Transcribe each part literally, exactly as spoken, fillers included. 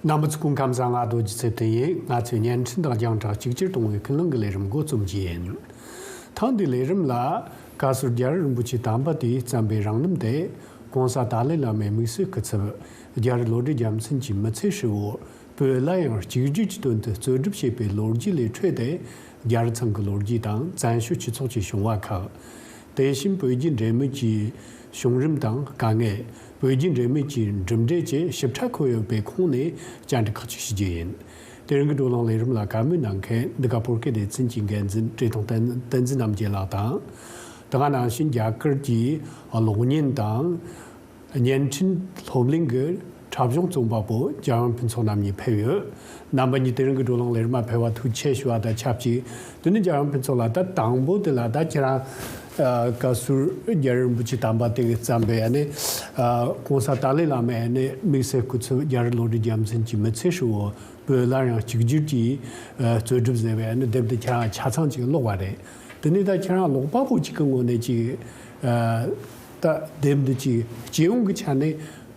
རྣམ་པ་ཚོ་སྐུ་ཁམས་བཟང་། ང་རྡོ་རྗེ་ཚེ་བརྟན་ཡིན། ང་ཚོས་བརྙན་འཕྲིན་དང་རྒྱང་བསྒྲགས་གཅིག་གྱུར་གཏོང་བའི་ཀུན་གླེང་གི་ལས་རིམ་འགོ་རྩོམ་གྱི་ཡིན། ཐེངས་འདིའི་ལས་རིམ་ལ་བཀའ་ཟུར་རྒྱལ་བ་རིན་པོ་ཆེ་དམ་པ་དེས་བརྩམས་པའི་རང་རྣམ་དེ། ༸གོང་ས་ཏཱ་ལའི་བླ་མའི་དམིགས་བསལ་སྐུ་ཚབ་རྒྱ་རི་བློ་གྲོས་རྒྱལ་མཚན་གྱི་མི་ཚེ་ཧྲིལ་བོ་བོད་སླར་ཡང་གཅིག་སྒྲིལ་གྱི་དོན་དུ་རྩོད་སྒྲུབ་བྱས་པའི་ལོ་རྒྱུས་ལས་འཕྲོས་ཏེ། རྒྱ་རི་ཚང་གི་ལོ་རྒྱུས་དང་བཙན་བྱོལ་སྤྱི་ཚོགས་ཀྱི་བྱུང་བ་ཁག་དེ་བཞིན་བོད་བརྒྱུད་འབྲེལ་མོལ་གྱི་བྱུང་རིམ་དང་དཀའ་ངལ། བོད་བརྒྱུད་འབྲེལ་མོལ་གྱི་གྲུབ་འབྲས་བཅས་ཞིབ་ཕྲ་འཁོད་ཡོད་པའི་ཁོངས་ནས་བཅར་འདྲི་ཁག་ཅིག་ཞུ་རྒྱུ་ཡིན། དེ་རིང་གི་བགྲོ་གླེང་ལས་རིམ་ལ་བཀའ་མོལ་གནང་མཁན་འདི་ག་བོད་སྐད་སྡེ་ཚན་གྱི་འགན་འཛིན་བཀྲས་མཐོང་བསྟན་བསྟན་འཛིན་རྣམ་རྒྱལ་ལགས་དང་། དེ་ག་ནང་བཞིན་རྒྱ་གར་གྱི་གློག་བརྙན་དང་བརྙན་འཕྲིན་སློབ་གླིང་གི་འཁྲབ་གཞུང་རྩོམ་པ་པོ་འཇམ་དབྱངས་ཕུན་ཚོགས་རྣམ་གཉིས་ཕེབས་ཡོད། རྣམ་པ་གཉིས་དེ་རིང་གི་བགྲོ་གླེང་ལས་རིམ་ལ་ཕེབས་པར་ཐུགས་རྗེ་ཆེ་ཞུ་བ་དང་ཆབས་ཅིག་དེ་ནས་འཇམ་དབྱངས་ཕུན་ཚོགས་ལགས། ད་དང་པོ་དེ་ལ་ད་ཁྱེད་རང་ཨ་བཀའ་ཟུར་རྒྱལ་བ་རིན་པོ་ཆེ་དམ་པ་དེ་གིས་བརྩམས་པའི་ཨ་ནི་ཨ་༸གོང་ས་ཏཱ་ལའི་བླ་མའི་ཨ་ནི་དམིགས་བསལ་སྐུ་ཚབ་རྒྱ་རི་བློ་གྲོས་རྒྱལ་མཚན་གྱི་མི་ཚེ་ཧྲིལ་བོ་བོད་སླར་ཡང་གཅིག་གྱུར་གྱི་ཨ་རྩོད་སྒྲུབ་ཟེར་བའི་ཨ་ནི་དེབ་དེ་ཁྱེད་རང་ཆ་ཚང་ཅིག་ཀློག་པ་རེད། དེ་ནས་ད་ཁྱེད་རང་ཀློག་པ་པོ་གཅིག་གི་ངོས་ནས་ཅིག་ཨ་ད་དེབ་འདི་ཅིག་སྤྱི་ཡོངས་ཀྱི་ཆ་ནས་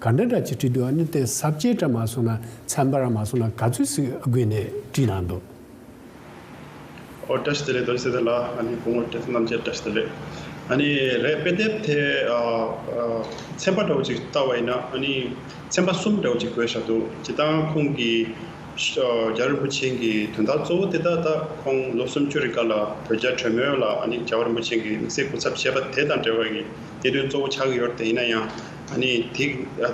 ག་འདྲ་འདྲ་ཅིག་བྲིས་འདུག་ཨ་ནི་དེ་ས་བཅད་འདྲ་མ་སོང་ན་ཚན་པ་ར་མ་སོང་ན་ག་ཚོད་ཟིག་བགོས་ནས་བྲིས་གནང་འདུག་ཨོ་བཀྲ་ཤིས་བདེ་ལེགས། རྡོ་རྗེ་ཚེ་བརྟན་ལགས། ཨ་ནི་སྐུ་ངོ་བཀྲ་ཤིས་རྣམ་རྒྱལ་བཀྲ་ཤིས་བདེ་ལེགས། ཨ་ནི་རེད། དཔེ་དེབ་དེ་ཨ་ཨ་ཚན་པ་འདྲ་བོ་ཅིག་བལྟ་བ་ཡིན་ན་ཨ་ནི་ཚན་པ་གསུམ་འདྲ་བོ་ཅིག་བགོས་བཞག་འདུག་སྤྱིར་བཏང་ཁོང་གིས་ཨ་རྒྱལ་བ་རིན་པོ་ཆེ་གི་དོན་དག་གཙོ་བོ་དེ་ད་ད་ཁོང་ལོ་སུམ་ཅུ་རེ་འགའ་ལ་བོད་རྒྱ་གྲོས་མོལ་ལ་ཨ་ནི་རྒྱལ་བ་རིན་པོ་ཆེ་གི་དམིགས་བསལ་སྐུ་ཚབ་བྱས་པ་དེ་དང་འབྲེལ་བའི་གནད་དོན་གཙོ་བོ་ཆགས་ཀྱི་ཡོད་རེད། དེ་ཡིན་ན་ཡང་ཨ་ནི་དེ་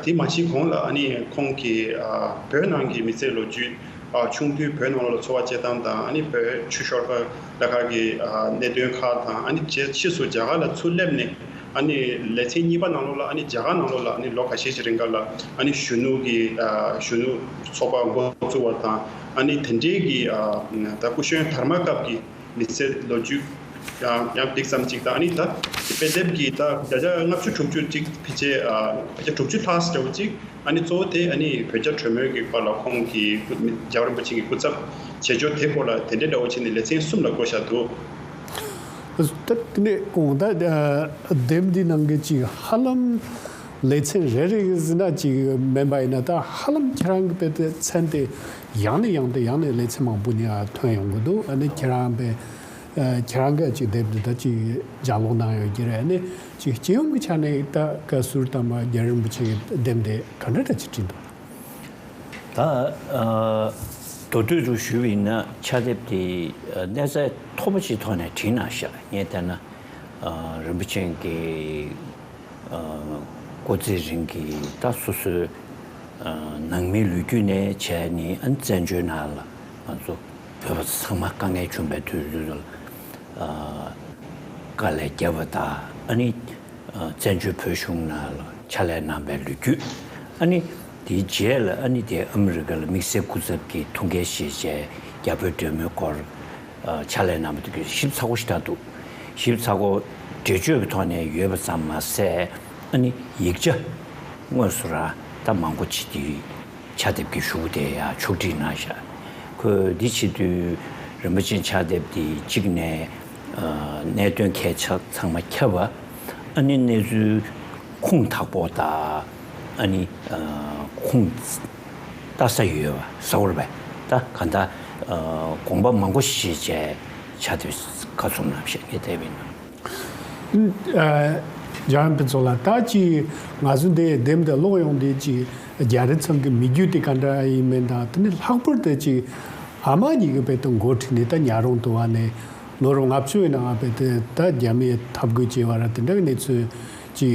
དེ་མ་གཞི་གོང་ལ་ཨ་ནི་ཁོང་གི་ཨ་བོད་ནང་གི་མི་ཚེའི་ལོ་རྒྱུས། ཨ་ཆུང་དུས་བོད་ནང་ལོགས་ལ་འཚོ་བ་སྐྱེལ་སྟངས་དང་། ཨ་ནི་བོད་ཆུ་ཤོར་ཁ་ལ་ཁག་གི་ཨ་གནད་དོན་ཁག་དང་། ཨ་ནི་རྗེས་ཕྱིས་སུ་རྒྱ་གར་ལ་ཚུར་སླེབས་ནས། ཨ་ནི་ལེ་ཚན་གཉིས་པ་ནང་ལོགས་ལ་ཨ་ནི་རྒྱ་གར་ནང་ལོགས་ལ་ཨ་ནི་ལོ་ཁ་ཤས་ཤིག་རིང་ག་ལ་ཨ་ནི་གཞོན་ནུ་གི་ཨ་གཞོན་ནུ་ཚོགས་པ་འགོ་བཙུགས་པ་དང་། ཨ་ནི་དེ་འབྲེལ་གྱི་ཨ་ད་སྐུ་གཞོན་དར་མ་སྐབས་ཀྱི་མི་ཚེ་ལོ་རྒྱུས་ཡང་ཡང་ཏིག་ཙམ་ཅིག་དང་། ཨ་ནི་ད་དཔེ་དེབ་ཀྱི་ད་བརྒྱ་ཆ་ལྔ་བཅུ་དྲུག་ཅུ་ཅིག་ཕལ་ཆེར་ཨ་བརྒྱ་ཆ་དྲུག་ཅུ་ལྷག་ཙམ་འདྲ་བོ་ཅིག་ཨ་ནི་གཙོ་བོ་དེ་ཨ་ནི་བོད་རྒྱ་གྲོས་མོལ་གྱི་སྐོར་ལ་ཁོང་གིས་སྐུ་རྒྱལ་བ་རིན་པོ་ཆེ་གི་སྐུ་ཚབ་བྱེད་ཕྱོགས་དེ་སྐོར་ལ་དེ་འདྲའི་འདྲ་བོ་བྱས་ནས་ལེ་ཚན་གསུམ་ལ་བགོས་བཞག་འདུག་ད་དེ་ནས་གོང་ད་ཨ་དེབ་འདི་ནང་གི་ཅིག་ཧ་ལམ་ལེ་ཚན་རེ་རེ་གི་ཟིན་ན་ཅིག་མིན་པ་ཡིན་ན། ད་ཧ་ལམ་ཁྱེད་རང་གི་དཔེ་དེ་མཚན་དེ་ཡང་ནས་ཡང་དུ་ཡང་ནས་ལེ་ཚན་མང་པོ་ནས་ཐོན་ཡོང་གི་འདུག་ཨ་ནི་ཁྱེད་རང་དཔེ་ཨ་ཁྱེད་རང་གིས་ཅིག་དེབ་འདི་ད་ཅིག་ལྗགས་ཀློག་གནང་ཡོད་ཀྱི་རེད། ཨ་ནི་ཅིག་སྤྱི་ཡོངས་ཀྱི་ཆ་ནས་ད་བཀའ་ཟུར་དམ་པ་རྒྱལ་བ་རིན་པོ་ཆེ་གི་དེབ་འདི་ག་འདྲ་འདྲ་ཅིག་བྲིས་འདུག་ད་ཨ་མདོར་བསྡུས་ཅིག་ཞུས་པ་ཡིན་ན་ཕྱག་དེབ་དེ་ཨ་གནས་ཚད་མཐོ་པོ་ཞིག་ཐོག་ནས་བྲིས་གནང་ཤག་ངས་བལྟས་ན་ཨ་རིན་པོ་ཆེ་གི་ཨ་སྐུ་ཚེ་རིང་གི་ད་སོ་སོའི་ཨ་ནང་མིའི་ལོ་རྒྱུས་ནས་བྱས་ནས་ཨ་ནི་བཙན་བྱོལ་ནང་ལ་ང་ཚོ་བོད་པ་ཚང་མ་དཀའ་ངལ་བྱུང་བའི་དུས་ཚོད་ལ་ཨ་དཀའ་ལས་བརྒྱབ་པ་དང་། ཨ་ནི་ཨ་བཙན་བྱོལ་བོད་གཞུང་ནང་ལ་ཕྱག་ལས་གནང་བའི་ལོ་རྒྱུས། ཨ་ནི་དེའི་རྗེས་ལ་ཨ་ནི་དེ་ཨ་མི་རི་ཀ་ལ་དམིགས་བསལ་སྐུ་ཚབ་ཀྱི་ཐུགས་འགན་བཞེས་བྱས་རྒྱ་བོད་འབྲེལ་མོལ་སྐོར་ཨ་ཕྱག་ལས་གནང་བ་དེ་གི་ཞིབ་ཚགས་པོ་ཞིག་ད་འདུག་ཞིབ་ཚགས་པོ་འགྲེལ་བརྗོད་ཀྱི་ཐོག་ནས་ཡོད་པ་ཙམ་མ་ཟད། ཨ་ནི་ཡིག་ཆ་དངོས་སུ་ར་ད་མང་པོ་ཅིག་དེ་ཕྱག་དེབ་ཀྱི་གཞུག་གུ་དེ་ཡང་ཕྱོགས་སྒྲིག་གནང་བཞག་ཁོས་འདི་བྱེད་དུས་རིན་པོ་ཆེའི་ཕྱག་དེབ་དེ་གཅིག་ནས་ཨ་གནད་དོན་ཁ་ཤས་ཚང་མ་ཁྱབ་པ། ཨ་ནི་གནས་ཚུལ་ཁུངས་དག་པོ་དང་། ཨ་ནི་ཨ་ཁུངས་ལྟ་ས་ཡོད་པ་ཟེར་བ་རེད་པས། ད་ག་ད་ཨ་དགོངས་པ་མང་པོ་ཞིག་བྱས་ཕྱག་དེབ་ཁ་བཙུམ་གནང་བཞག་ངས་བལྟས་པ་ཡིན་ན། ཨ་འཇམ་དབྱངས་ཕུན་ཚོགས་ལགས། ད་ཅིག་ང་ཚོ་འདི་དེབ་འདི་ཀློག་ཡོང་དུས་ཅིག་རྒྱ་རི་ཚང་གི་མི་རྒྱུད་དེ་ག་འདྲ་ཡིན་མིན་དང་། དེ་ནས་ལྷག་པར་དུ་ཅིག་ཨ་མ་གཉིས་ཀྱི་དཔེ་དེ་འགོ་ཁྲིད་ནས་ད་ཉག་རོང་དུ་བ་ནས་ལོ་རབས་ལྔ་བཅུ་ཡི་ནང་དཔེ་དེ་ད་རྒྱ་མིས་འཐབ་རྒོལ་བྱས་པ་ར་དེ་འདྲ་གི་གནས་ཚུལ་ཅིག་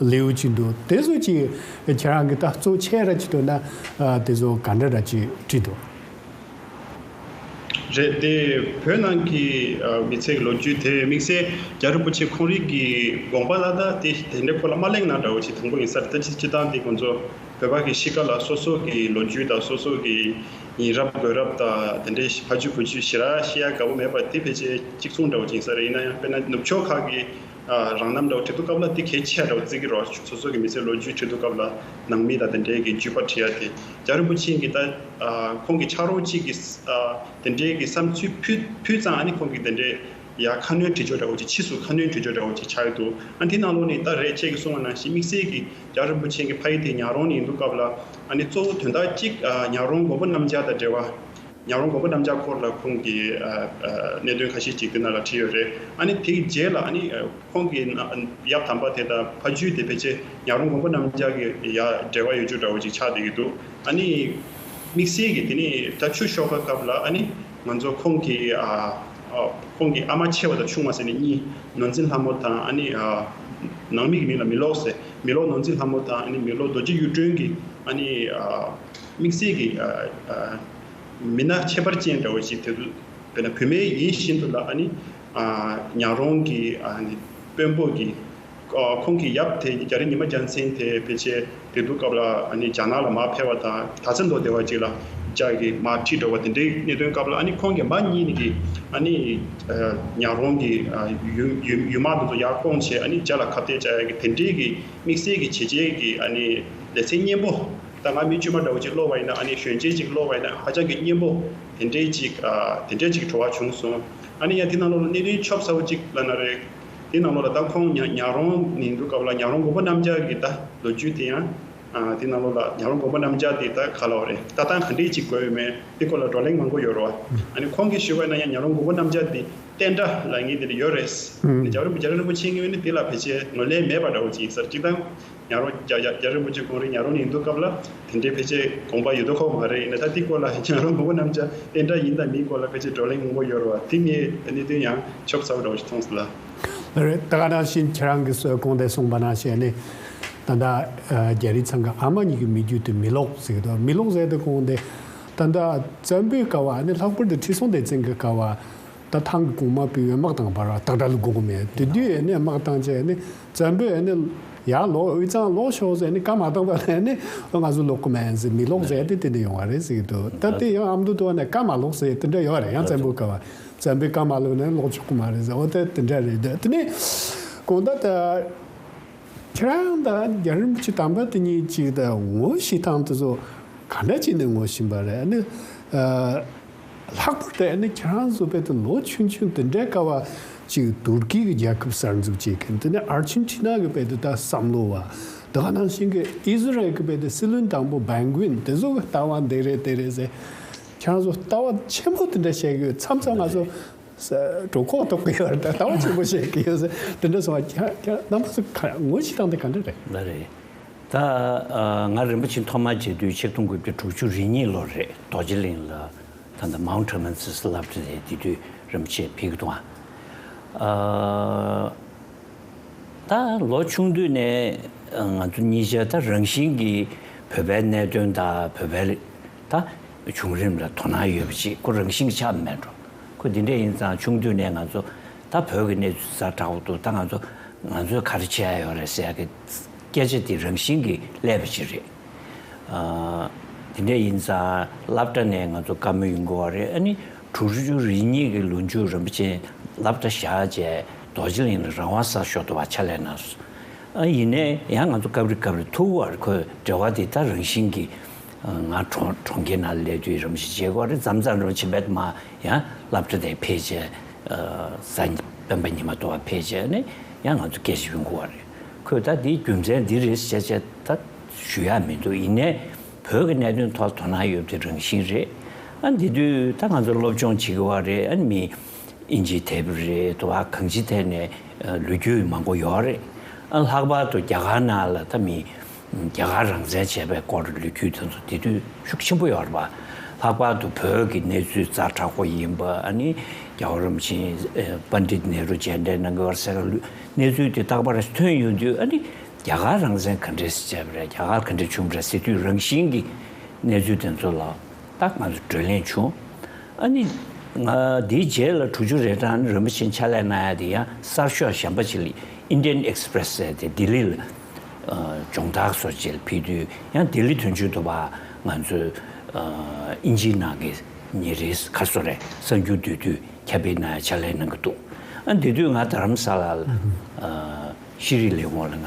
ལེའུ་ཅིག་འདུག་དེ་ཚོ་ཅིག་ཁྱེད་རང་གིས་ད་གཙོ་ཆེ་ར་ཅིག་ཐོན་ན་ཨ་དེ་ཚོ་ག་འདྲ་ར་ཅིག་བྲིས་འདུག་རེད། དེ་བོད་ནང་གི་ཨ་མི་ཚེ་གི་ལོ་རྒྱུས་དེ་དམིགས་བསལ་རྒྱལ་བ་རིན་པོ་ཆེ་ཁོང་རང་གི་དགོངས་པ་ལ་ད་དེ་དེ་འདྲའི་སྐོར་ལ་མ་གླེང་ན་འདྲ་བོ་ཞིག་དང་པོ་ཡིན་ས་རེད། ད་སྤྱི་སྤྱིར་བཏང་དེ་ཁོང་ཚོ་བོད་པ་གི་གཤིས་ཀ་ལ་སོ་སོ་གི་ལོ་རྒྱུས་དང་སོ་སོ་གི་ཡིན་རབས་དགོས་རབས་དང་དེ་འདྲའི་ཕ་རྒྱུད་བུ་རྒྱུད་ཞེ་དྲག་ཤེས་ཡ་དགའ་པོ་མེད་པ་དེ་ཕལ་ཆེར་གཅིག་མཚུངས་འདྲ་བོ་ཅིག་ཡིན་ས་རེད། ཡིན་ན་ཡང་དཔེར་ན་ནུབ་ཕྱོགས་ཁག་གི་ཨ་རང་རྣམ་འདྲ་བོ་བྲིས་དུས་སྐབས་ལ་དེ་གལ་ཆེ་འདྲ་བོ་བརྩི་གི་རེད། སོ་སོ་གི་མི་ཚེའི་ལོ་རྒྱུས་བྲིས་དུས་སྐབས་ལ་ནང་མི་དང་དེ་འདྲའི་གི་བརྒྱུད་པ་བྲིས་ཡ་དེ་རྒྱལ་བ་རིན་པོ་ཆེ་གི་ད་ཨ་ཁོང་གི་ཕྱག་རོགས་གཅིག་གིས་ཨ་དེ་འདྲའི་གི་བསམ་ཚུལ་ཕུལ་ཕུལ་ཙང་། ཨ་ནི་ཁོང་གིས་དེ་འདྲའི་ ཡ་ཁ་སྣོན་བྲིས་ཆོག་འདྲ་བོ་ཅིག་ཕྱིས་སུ་ཁ་སྣོན་བྲིས་ཆོག་འདྲ་བོ་ཅིག་ཆགས་ཡོད་འདུག་ཨ་དེ་ནང་ལོགས་ནས་ད་རེད་ཁྱེད་ཀྱིས་གསུངས་པ་ནང་བཞིན་དམིགས་བསལ་གྱི་རྒྱལ་བ་རིན་པོ་ཆེ་གི་ཕ་ཡུལ་དེ་ཉག་རོང་ནས་ཡིན་དུས་སྐབས་ལ་ཨ་ནི་གཙོ་བོ་དོན་དག་གཅིག་ཨ་ཉག་རོང་མགོན་པོ་རྣམ་རྒྱལ་དང་འབྲེལ་བ། ཉག་རོང་མགོན་པོ་རྣམ་རྒྱལ་སྐོར་ལ་ཁོང་གིས་ཨ་ཨ་གནད་དོན་ཁ་ཤས་ཅིག་དེ་ནང་ལ་བྲིས་ཡོད་རེད། ཨ་ནི་དེའི་རྗེས་ལ་ཨ་ནི་ཨ་ཁོང་གི་ན་ཡབ་དམ་པ་དེ་དང་ཕ་རྒྱུད་དེ་ཕལ་ཆེར་ཉག་རོང་མགོན་པོ་རྣམ་རྒྱལ་གྱི་ཡ་འབྲེལ་བ་ཡོད་རྒྱུ་འདྲ་བོ་ཅིག་ཆགས་བསྡད་ཀྱི་འདུག་ཨ་ནི་དམིགས་བསལ་གྱི་དེ་ནི་ད་ཆུ་ཤོག་ཁ་སྐབས་ལ་ཨ་ནི་ང་ཚོ་ཁོང་གི་ཨ་ཨ་ཁོང་གི་ཨ་མ་ཆེ་བ་དང་ཆུང་བ་ཟེར་ནས་གཉིས། ནོར་འཛིན་ལྷ་མོ་དང་ཨ་ནི་ཨ་ནང་མི་གི་མིང་ལ་མི་ལོག་ཟེར། མི་ལོག་ནོར་འཛིན་ལྷ་མོ་དང་ཨ་ནི་མི་ལོག་རྡོ་རྗེ་གཡུ་སྒྲོན་གྱི་ཨ་ནི་ཨ་དམིགས་བསལ་གྱི་ཨ་ཨ་མི་སྣ་ཁྱད་པར་ཅན་འདྲ་བོ་ཞིག་དེ་ཚོ་དཔེར་ན་བུད་མེད་ཡིན་བཞིན་དུ་ལ་ཨ་ནི་ཨ་ཉག་རོང་གི་ཨ་ནི་དཔོན་པོ་གི་ཨ་ཁོང་གི་ཡབ་དེ་རྒྱ་རི་ཉི་མ་རྒྱལ་མཚན་དེ་ཕལ་ཆེར་དེ་དུས་སྐབས་ལ་ཨ་ནི་རྒྱ་ནག་ལ་མར་ཕེབས་པ་དང་དར་ཚ་མདོ་སྡེ་བ་ཅིག་ལ་ལྕགས་ཀྱི་མར་ཁྲིད་འགྲོ་བ་དེ་འདྲའི་གནད་དོན་སྐབས་ལ་ཨ་ནི་ཁོང་གི་མ་གཉིས་ནི་གི་ཨ་ནི་ཨ་ཉག་རོང་གི་ཨ་ཡུལ་ཡུལ་ཡུལ་དམག་དེ་ཚོ་ཡར་བསྐོངས་བྱས་ཨ་ནི་རྒྱ་ལ་ཁ་གཏད་བཅག་ཡ་གི་དེ་འདྲའི་གི་དམིགས་བསལ་གྱི་བྱས་རྗེས་ཀྱི་ཨ་ནི་ལེ་ཚན་སྙན་པོ། ད་ང་མི་དཀྱུས་མ་འདྲ་བོ་ཅིག་ཀློག་པ་ཡིན་ན་ཨ་ནི་གཞོན་སྐྱེས་ཅིག་ཀློག་པ་ཡིན་ན་ཧ་ཅང་གི་སྙན་པོ་དེ་འདྲའི་ཅིག་ཨ་དེ་འདྲའི་ཅིག་བྲོ་བ་བྱུང་སོང་། ཨ་ནི་ཡང་དེ་ནང་ལོགས་ལ་གནད་དོན་ཆོབ་ཚ་བོ་ཅིག་ལབ་ན་རེད། དེ་ནང་ལོགས་ལ་ད་ཁོང་ཉ་ཉག་རོང་ནས་འདུག་སྐབས་ལ་ཉག་རོང་མགོན་པོ་རྣམ་རྒྱལ་གྱི་ད་ལོ་རྒྱུས་དེ་ཡང་ཨ་དེ་ནང་ལོགས་ལ་ཉག་རོང་མགོན་པོ་རྣམ་རྒྱལ་དེ་ད་ག་ལབ་རེད། ལྟ་སྟངས་ག་འདྲས་ཅིག་དགོས་ཡོད་མེད་དེ་སྐོར་ལ་བགྲོ་གླེང་མང་པོ་ཡོད་རེད་བ། ཨ་ནི་ཁོང་གིས་ཞུས་པ་ཡིན་ན་ཡང་ཉག་རོང་མགོན་པོ་རྣམ་རྒྱལ་དེ་བསྟན་དགྲ་ལབ་མཁན་དེ་འདྲ་ཡོད་རེད། ཨ་ནི་རྒྱལ་བ་རིན་པོ་རྒྱལ་བ་རིན་པོ་ཆེ་མངའ་དབང་ནི་དེ་ལ་ཕལ་ཆེར་ངོས་ལེན་མེད་པ་འདྲ་བོ་ཅིག་ཡིན་ས་རེད། སྤྱིར་བཏང་ཉག་རོང་རྒྱ་རྒྱ་རྒྱལ་བ་རིན་པོ་ཆེ་ཁོང་རང་ཉག་རོང་ནས་ཡིན་དུས་སྐབས་ལ་དེ་འདྲའི་ཕལ་ཆེར་དགོངས་པ་ཡོད་མདོག་ཁ་པོ་མ་རེད། ཡིན་ན་ད་དེ་སྐོར་ལ་ཉག་རོང་མགོན་པོ་རྣམ་རྒྱལ་བསྟན་དགྲ་ཡིན་དང་མིན་སྐོར་ལ་ཕལ་ཆེར་བགྲོ་གླེང་མང་པོ་ཡོད་རེད་བ། དེ་ངས་གནད་དོན་ཡང་ཆོབ་ཚ་བོ་འདྲ་བོ་ཞིག་མཐོང་སོང་ལ། ལགས་རེད། ད་ག་ནང་བཞིན་ཁྱེད་རང་གིས་གསུངས་དགོངས་དེ་གསུངས་པ་ནང་བཞིན་ནི་ད་ལྟ་ཨ་རྒྱ་རིགས་ཚང་གི་ཨ་མ་གཉིས་ཀྱི་མི་རྒྱུད་དེ་མི་ལོག་ཟེར་གི་འདུག་མི་ལོག་ཟེར་དེ་གོང་དེ་ད་ལྟ་བཙན་པོའི་སྐབས་ཨ་ནི་ལྷག་པར་དུ་ཁྲི་སྲོང་ལྡེ་བཙན་གྱི་སྐབས་ད་ཐང་གི་གོང་མ་བུད་མེད་དམག་དང་བར་བ་སྟག་སྒྲ་ལ་སྒུག་གི་མེད། དེ་དུས་ཨ་ནི་དམག་བཏང་བྱས་ཨ་ནི་བཙན་པོས་ཨ་ནི་ཡར་ལོག་དབུས་གཙང་ལོག་ཤོག་ཟེར་ཨ་ནི་བཀའ་མ་བཏང་བ་ལ་ཨ་ནི་ང་ཚོ་ལོག་གི་མེད་ཟེར་མི་ལོག་ཟེར་དེ་དེ་འདྲ་ཡོང་བ་རེད་ཟེར་གི་འདུག་ད་དེ་ཡང་ཨ་མདོ་དུ་བ་ནས་བཀའ་མ་ལོག་ཟེར་དེ་འདྲ་ཡོད་རེད། ཡང་བཙན་པོའི་སྐབས་བ་བཙན་པོས་བཀའ་མ་ལོག་ན་ལོག་ཆོག་གི་མ་རེད་ཟེར། འོ་དེ་དེ་འདྲ་རེད། དེ་ནི་གོང་ད་ད་ཁྱེད་རང་དང་རྒྱལ་རིན་པོ་ཆེ་དམ་པ་དེ་གཉིས་ཅིག་ད་ངོ་ཤེས་སྟངས་དེ་ཚོ་ག་འདྲ་བྱས་ནས་ངོ་ཤེས་པ་རེད། ཨ་ནི་ཨ། ལྷག་པར་དུ་ཨ་ནི་ཁྱེད་རང་ཚོ་དཔེ་དེ་ལོ་ཆུང་ཆུང་དེ་འདྲའི་སྐབས་ཅིག་ཏུར་ཀི་གི་རྒྱལ་ཁབ་གསར་འཛུགས་བྱེད་མཁན་དེ་ནི་ཨར་ཅན་ཊི་ན་གི་དཔེ་དེ་ད་བསམ་བློ་བ་དེ་ག་ནང་བཞིན་གི་ཨི་ཟི་རལ་གི་དཔེ་དེ་སྲིད་བློན་དང་པོ་བན་གུ་ཝིན་དེ་ཚོ་གི་ལྟ་བ་འདི་རེད་དེ་རེད་ཟེར་ཁྱེད་རང་ཚོ་ལྟ་བ་ཆེན་པོ་དེ་འདྲ་བཤད་གི་ཡོད། མཚམས་མཚམས་ང་ཚོ་ས་གྲོད་ཁོག་ལྟོགས་གི་ཡོད་རེད། ལྟ་བ་ཆེན་པོ་བཤད་གི་ཡོད་ཟེར་དེ་འདྲ་སོང་བ་ཁྱེད་ཁྱེད་རྣམ་པ་ཚོ་ག་ངོ་ཤེས་སྟངས་དེ་ག་འདྲ་རེད། ལགས་རེད། ད་ཨ་ང་རིན་པོ་ཆེ་ཐོག་མར་མཇལ་དུས་ཆིག་སྟོང་དགུ་བརྒྱ་དྲུག་ཅུ་རེ་གཉིས་ལོ་རེད། རྡོ་རྗེ་གླིང་ལ་ད་ལྟ་མའུན་ཊ་ཊི་རི་མན་ཐི་སི་སློབ་གྲྭ་དེ་དེ་དུས་རིན་པོ་ཆེ་ཕེབས་ཀྱི་འདུག་ཨ། ཨ་ད་ལོ་ཆུང་དུས་ནས་ང་ཚོ་གཉིས་ཆ་ད་རང་བཞིན་གྱིས་བོད་པའི་གནད་དོན་དང་བོད་པའི་ད་བྱུང་རིམ་ལ་དོ་སྣང་ཡོད་པ་ཅིག་ཁོ་རང་བཞིན་གྱིས་ཆགས་མེད་འགྲོ། ཁོ་འདི་འདྲ་ཡིན་ཙང་ཆུང་དུས་ནས་ང་ཚོ་ད་བོད་ཀྱི་གནས་ཚུལ་ཛ་དྲག་པོ་འདུག་ད་ང་ཚོ་ང་ཚོས་ག་རེ་བྱས་ཡོད་རེད་ཟེར་ཡ་གི་སྐད་ཆ་དེ་རང་བཞིན་གྱིས་སླེབས་པ་ཅིག་རེད། ཨ་དེ་འདྲ་ཡིན་ཙང་སློབ་གྲྭ་ནས་ང་ཚོ་བཀའ་མོལ་ཡོང་གི་ཡོད་རེད། ཨ་ནི་དྲུག་ཅུ་རེ་གཉིས་ཀྱི་ལོ་མཇུག་རིན་པོ་ཆེ་སློབ་གྲྭ་བཞག་བྱས་རྡོ་རྗེ་གླིང་ལ་རང་དབང་གསར་ཤོག་ཏུ་བ་ཕྱག་ལས་གནང་སོང་། ཨ་ཡིན་ནའི་ཡང་ང་ཚོ་སྐབས་རེ་སྐབས་རེ་ཐུག་པ་རེད། ཁོས་འབྲེལ་བ་དེ་ད་རང་བཞིན་གྱིས་ང་གྲོང་གྲོང་ཁྱེར་ནང་སླེབས་དུས་རིན་པོ་ཆེ་མཇལ་གི་ཡོད་རེད། མཚམས་མཚམས་རིན་པོ་ཆེ་རྦད་མ་ཡང་སློབ་གྲྭ་དེ་ཕེབས་བྱས་གཟའ་སྤེན་པ་ཉི་མ་དུ་བ་ཕེབས་བྱས་ནས་ཡང་ང་ཚོ་སྐད་ཆ་ཡོང་གི་ཡོད་རེད། ཁོས་ད་དེའི་རྒྱུ་མཚན་འདི་རེད་ཟེར་བྱས་ད་ཞུ་ཡག་མི་འདུག་ཡིན་ནའི་བོད་ཀྱི་གནད་དོན་ཐོག་དོ་སྣང་ཡོད་པ་དེ་རང་བཞིན་རེད། ཨ་འདི་དུས་ད་ང་ཚོ་སློབ་སྦྱོང་བྱེད་ཀྱི་ཡོད་རེད། ཨ་མི་ཨིན་ཇི་དེབ་རེད་དོ་བ་གང་ཅིའི་ཐད་ནས་ལོ་རྒྱུས་མང་པོ་ཡོད་རེད། ཨ་ལྷག་པར་དུ་རྒྱ་གར་ནང་ལ་ད་མི་རྒྱ་གར་རང་བཙན་བྱས་པའི་སྐོར་ལོ་རྒྱུས་དེ་ཚོ་དེ་དུས་ཤུགས་ཆེན་པོ་ཡོད་རེད་པ། ལྷག་པར་དུ་བོད་ཀྱི་གནས་ཚུལ་ཛ་དྲག་པོ་ཡིན་པ། ཨ་ནི་རྒྱལ་བ་རིན་པོ་ཆེ་པཎྜི་ཏ་ནེ་རུ་མཇལ་འཕྲད་གནང་གི་ཡོད་ཟེར་གནས་ཚུལ་དེ་རྟག་པར་ཐོན་ཡོང་དུས་ཨ་ནི་རྒྱ་གར་རང་བཙན་ག་འདྲས་བྱས་པ་རེད། རྒྱ་གར་ག་འདྲས་བྱུང་བ་རེད་ཟེར་དུས་རང་བཞིན་གྱི་གནས་ཚུལ་དེ་ཚོ་ལ་ད་ང་ཚོ་བགྲོ་གླེང་བྱུང་། ཨ་ནི་ང་དེའི་རྗེས་ལ་དྲུག་ཅུ་རེ་གྲངས་ནི་རིན་པོ་ཆེ་ཕྱག་ལས་གནང་ཡ་དེ་ཡང་གསར་ཤོག་གཞན་པ་ཅིག་ལ་ཨིན་ཌི་ཡན་ཨེག་སི་པི་རེ་སི་ཟེར་དེ་ལྡི་ལི་ལ་སྦྱོང་བརྡར་སོགས་ཅིག་ལ་ཕེབས་དུས་ཡང་ལྡི་ལི་དོན་གཅོད་དུ་བ་ང་ཚོས་ཨིན་ཇིའི་ནང་གི་ཉིན་རེའི་ཁ་སོ་རེ་གསར་འགྱུར་བསྡུས་དུས་ཁྱབ་སྤེལ་གནང་ཡ་ཕྱག་ལས་གནང་གི་འདུག་ཨ་འདི་དུས་ང་རྡ་རམ་ས་ལ་ལ་ཤེས་རིག་ལས་ཁུངས་ལ་ང་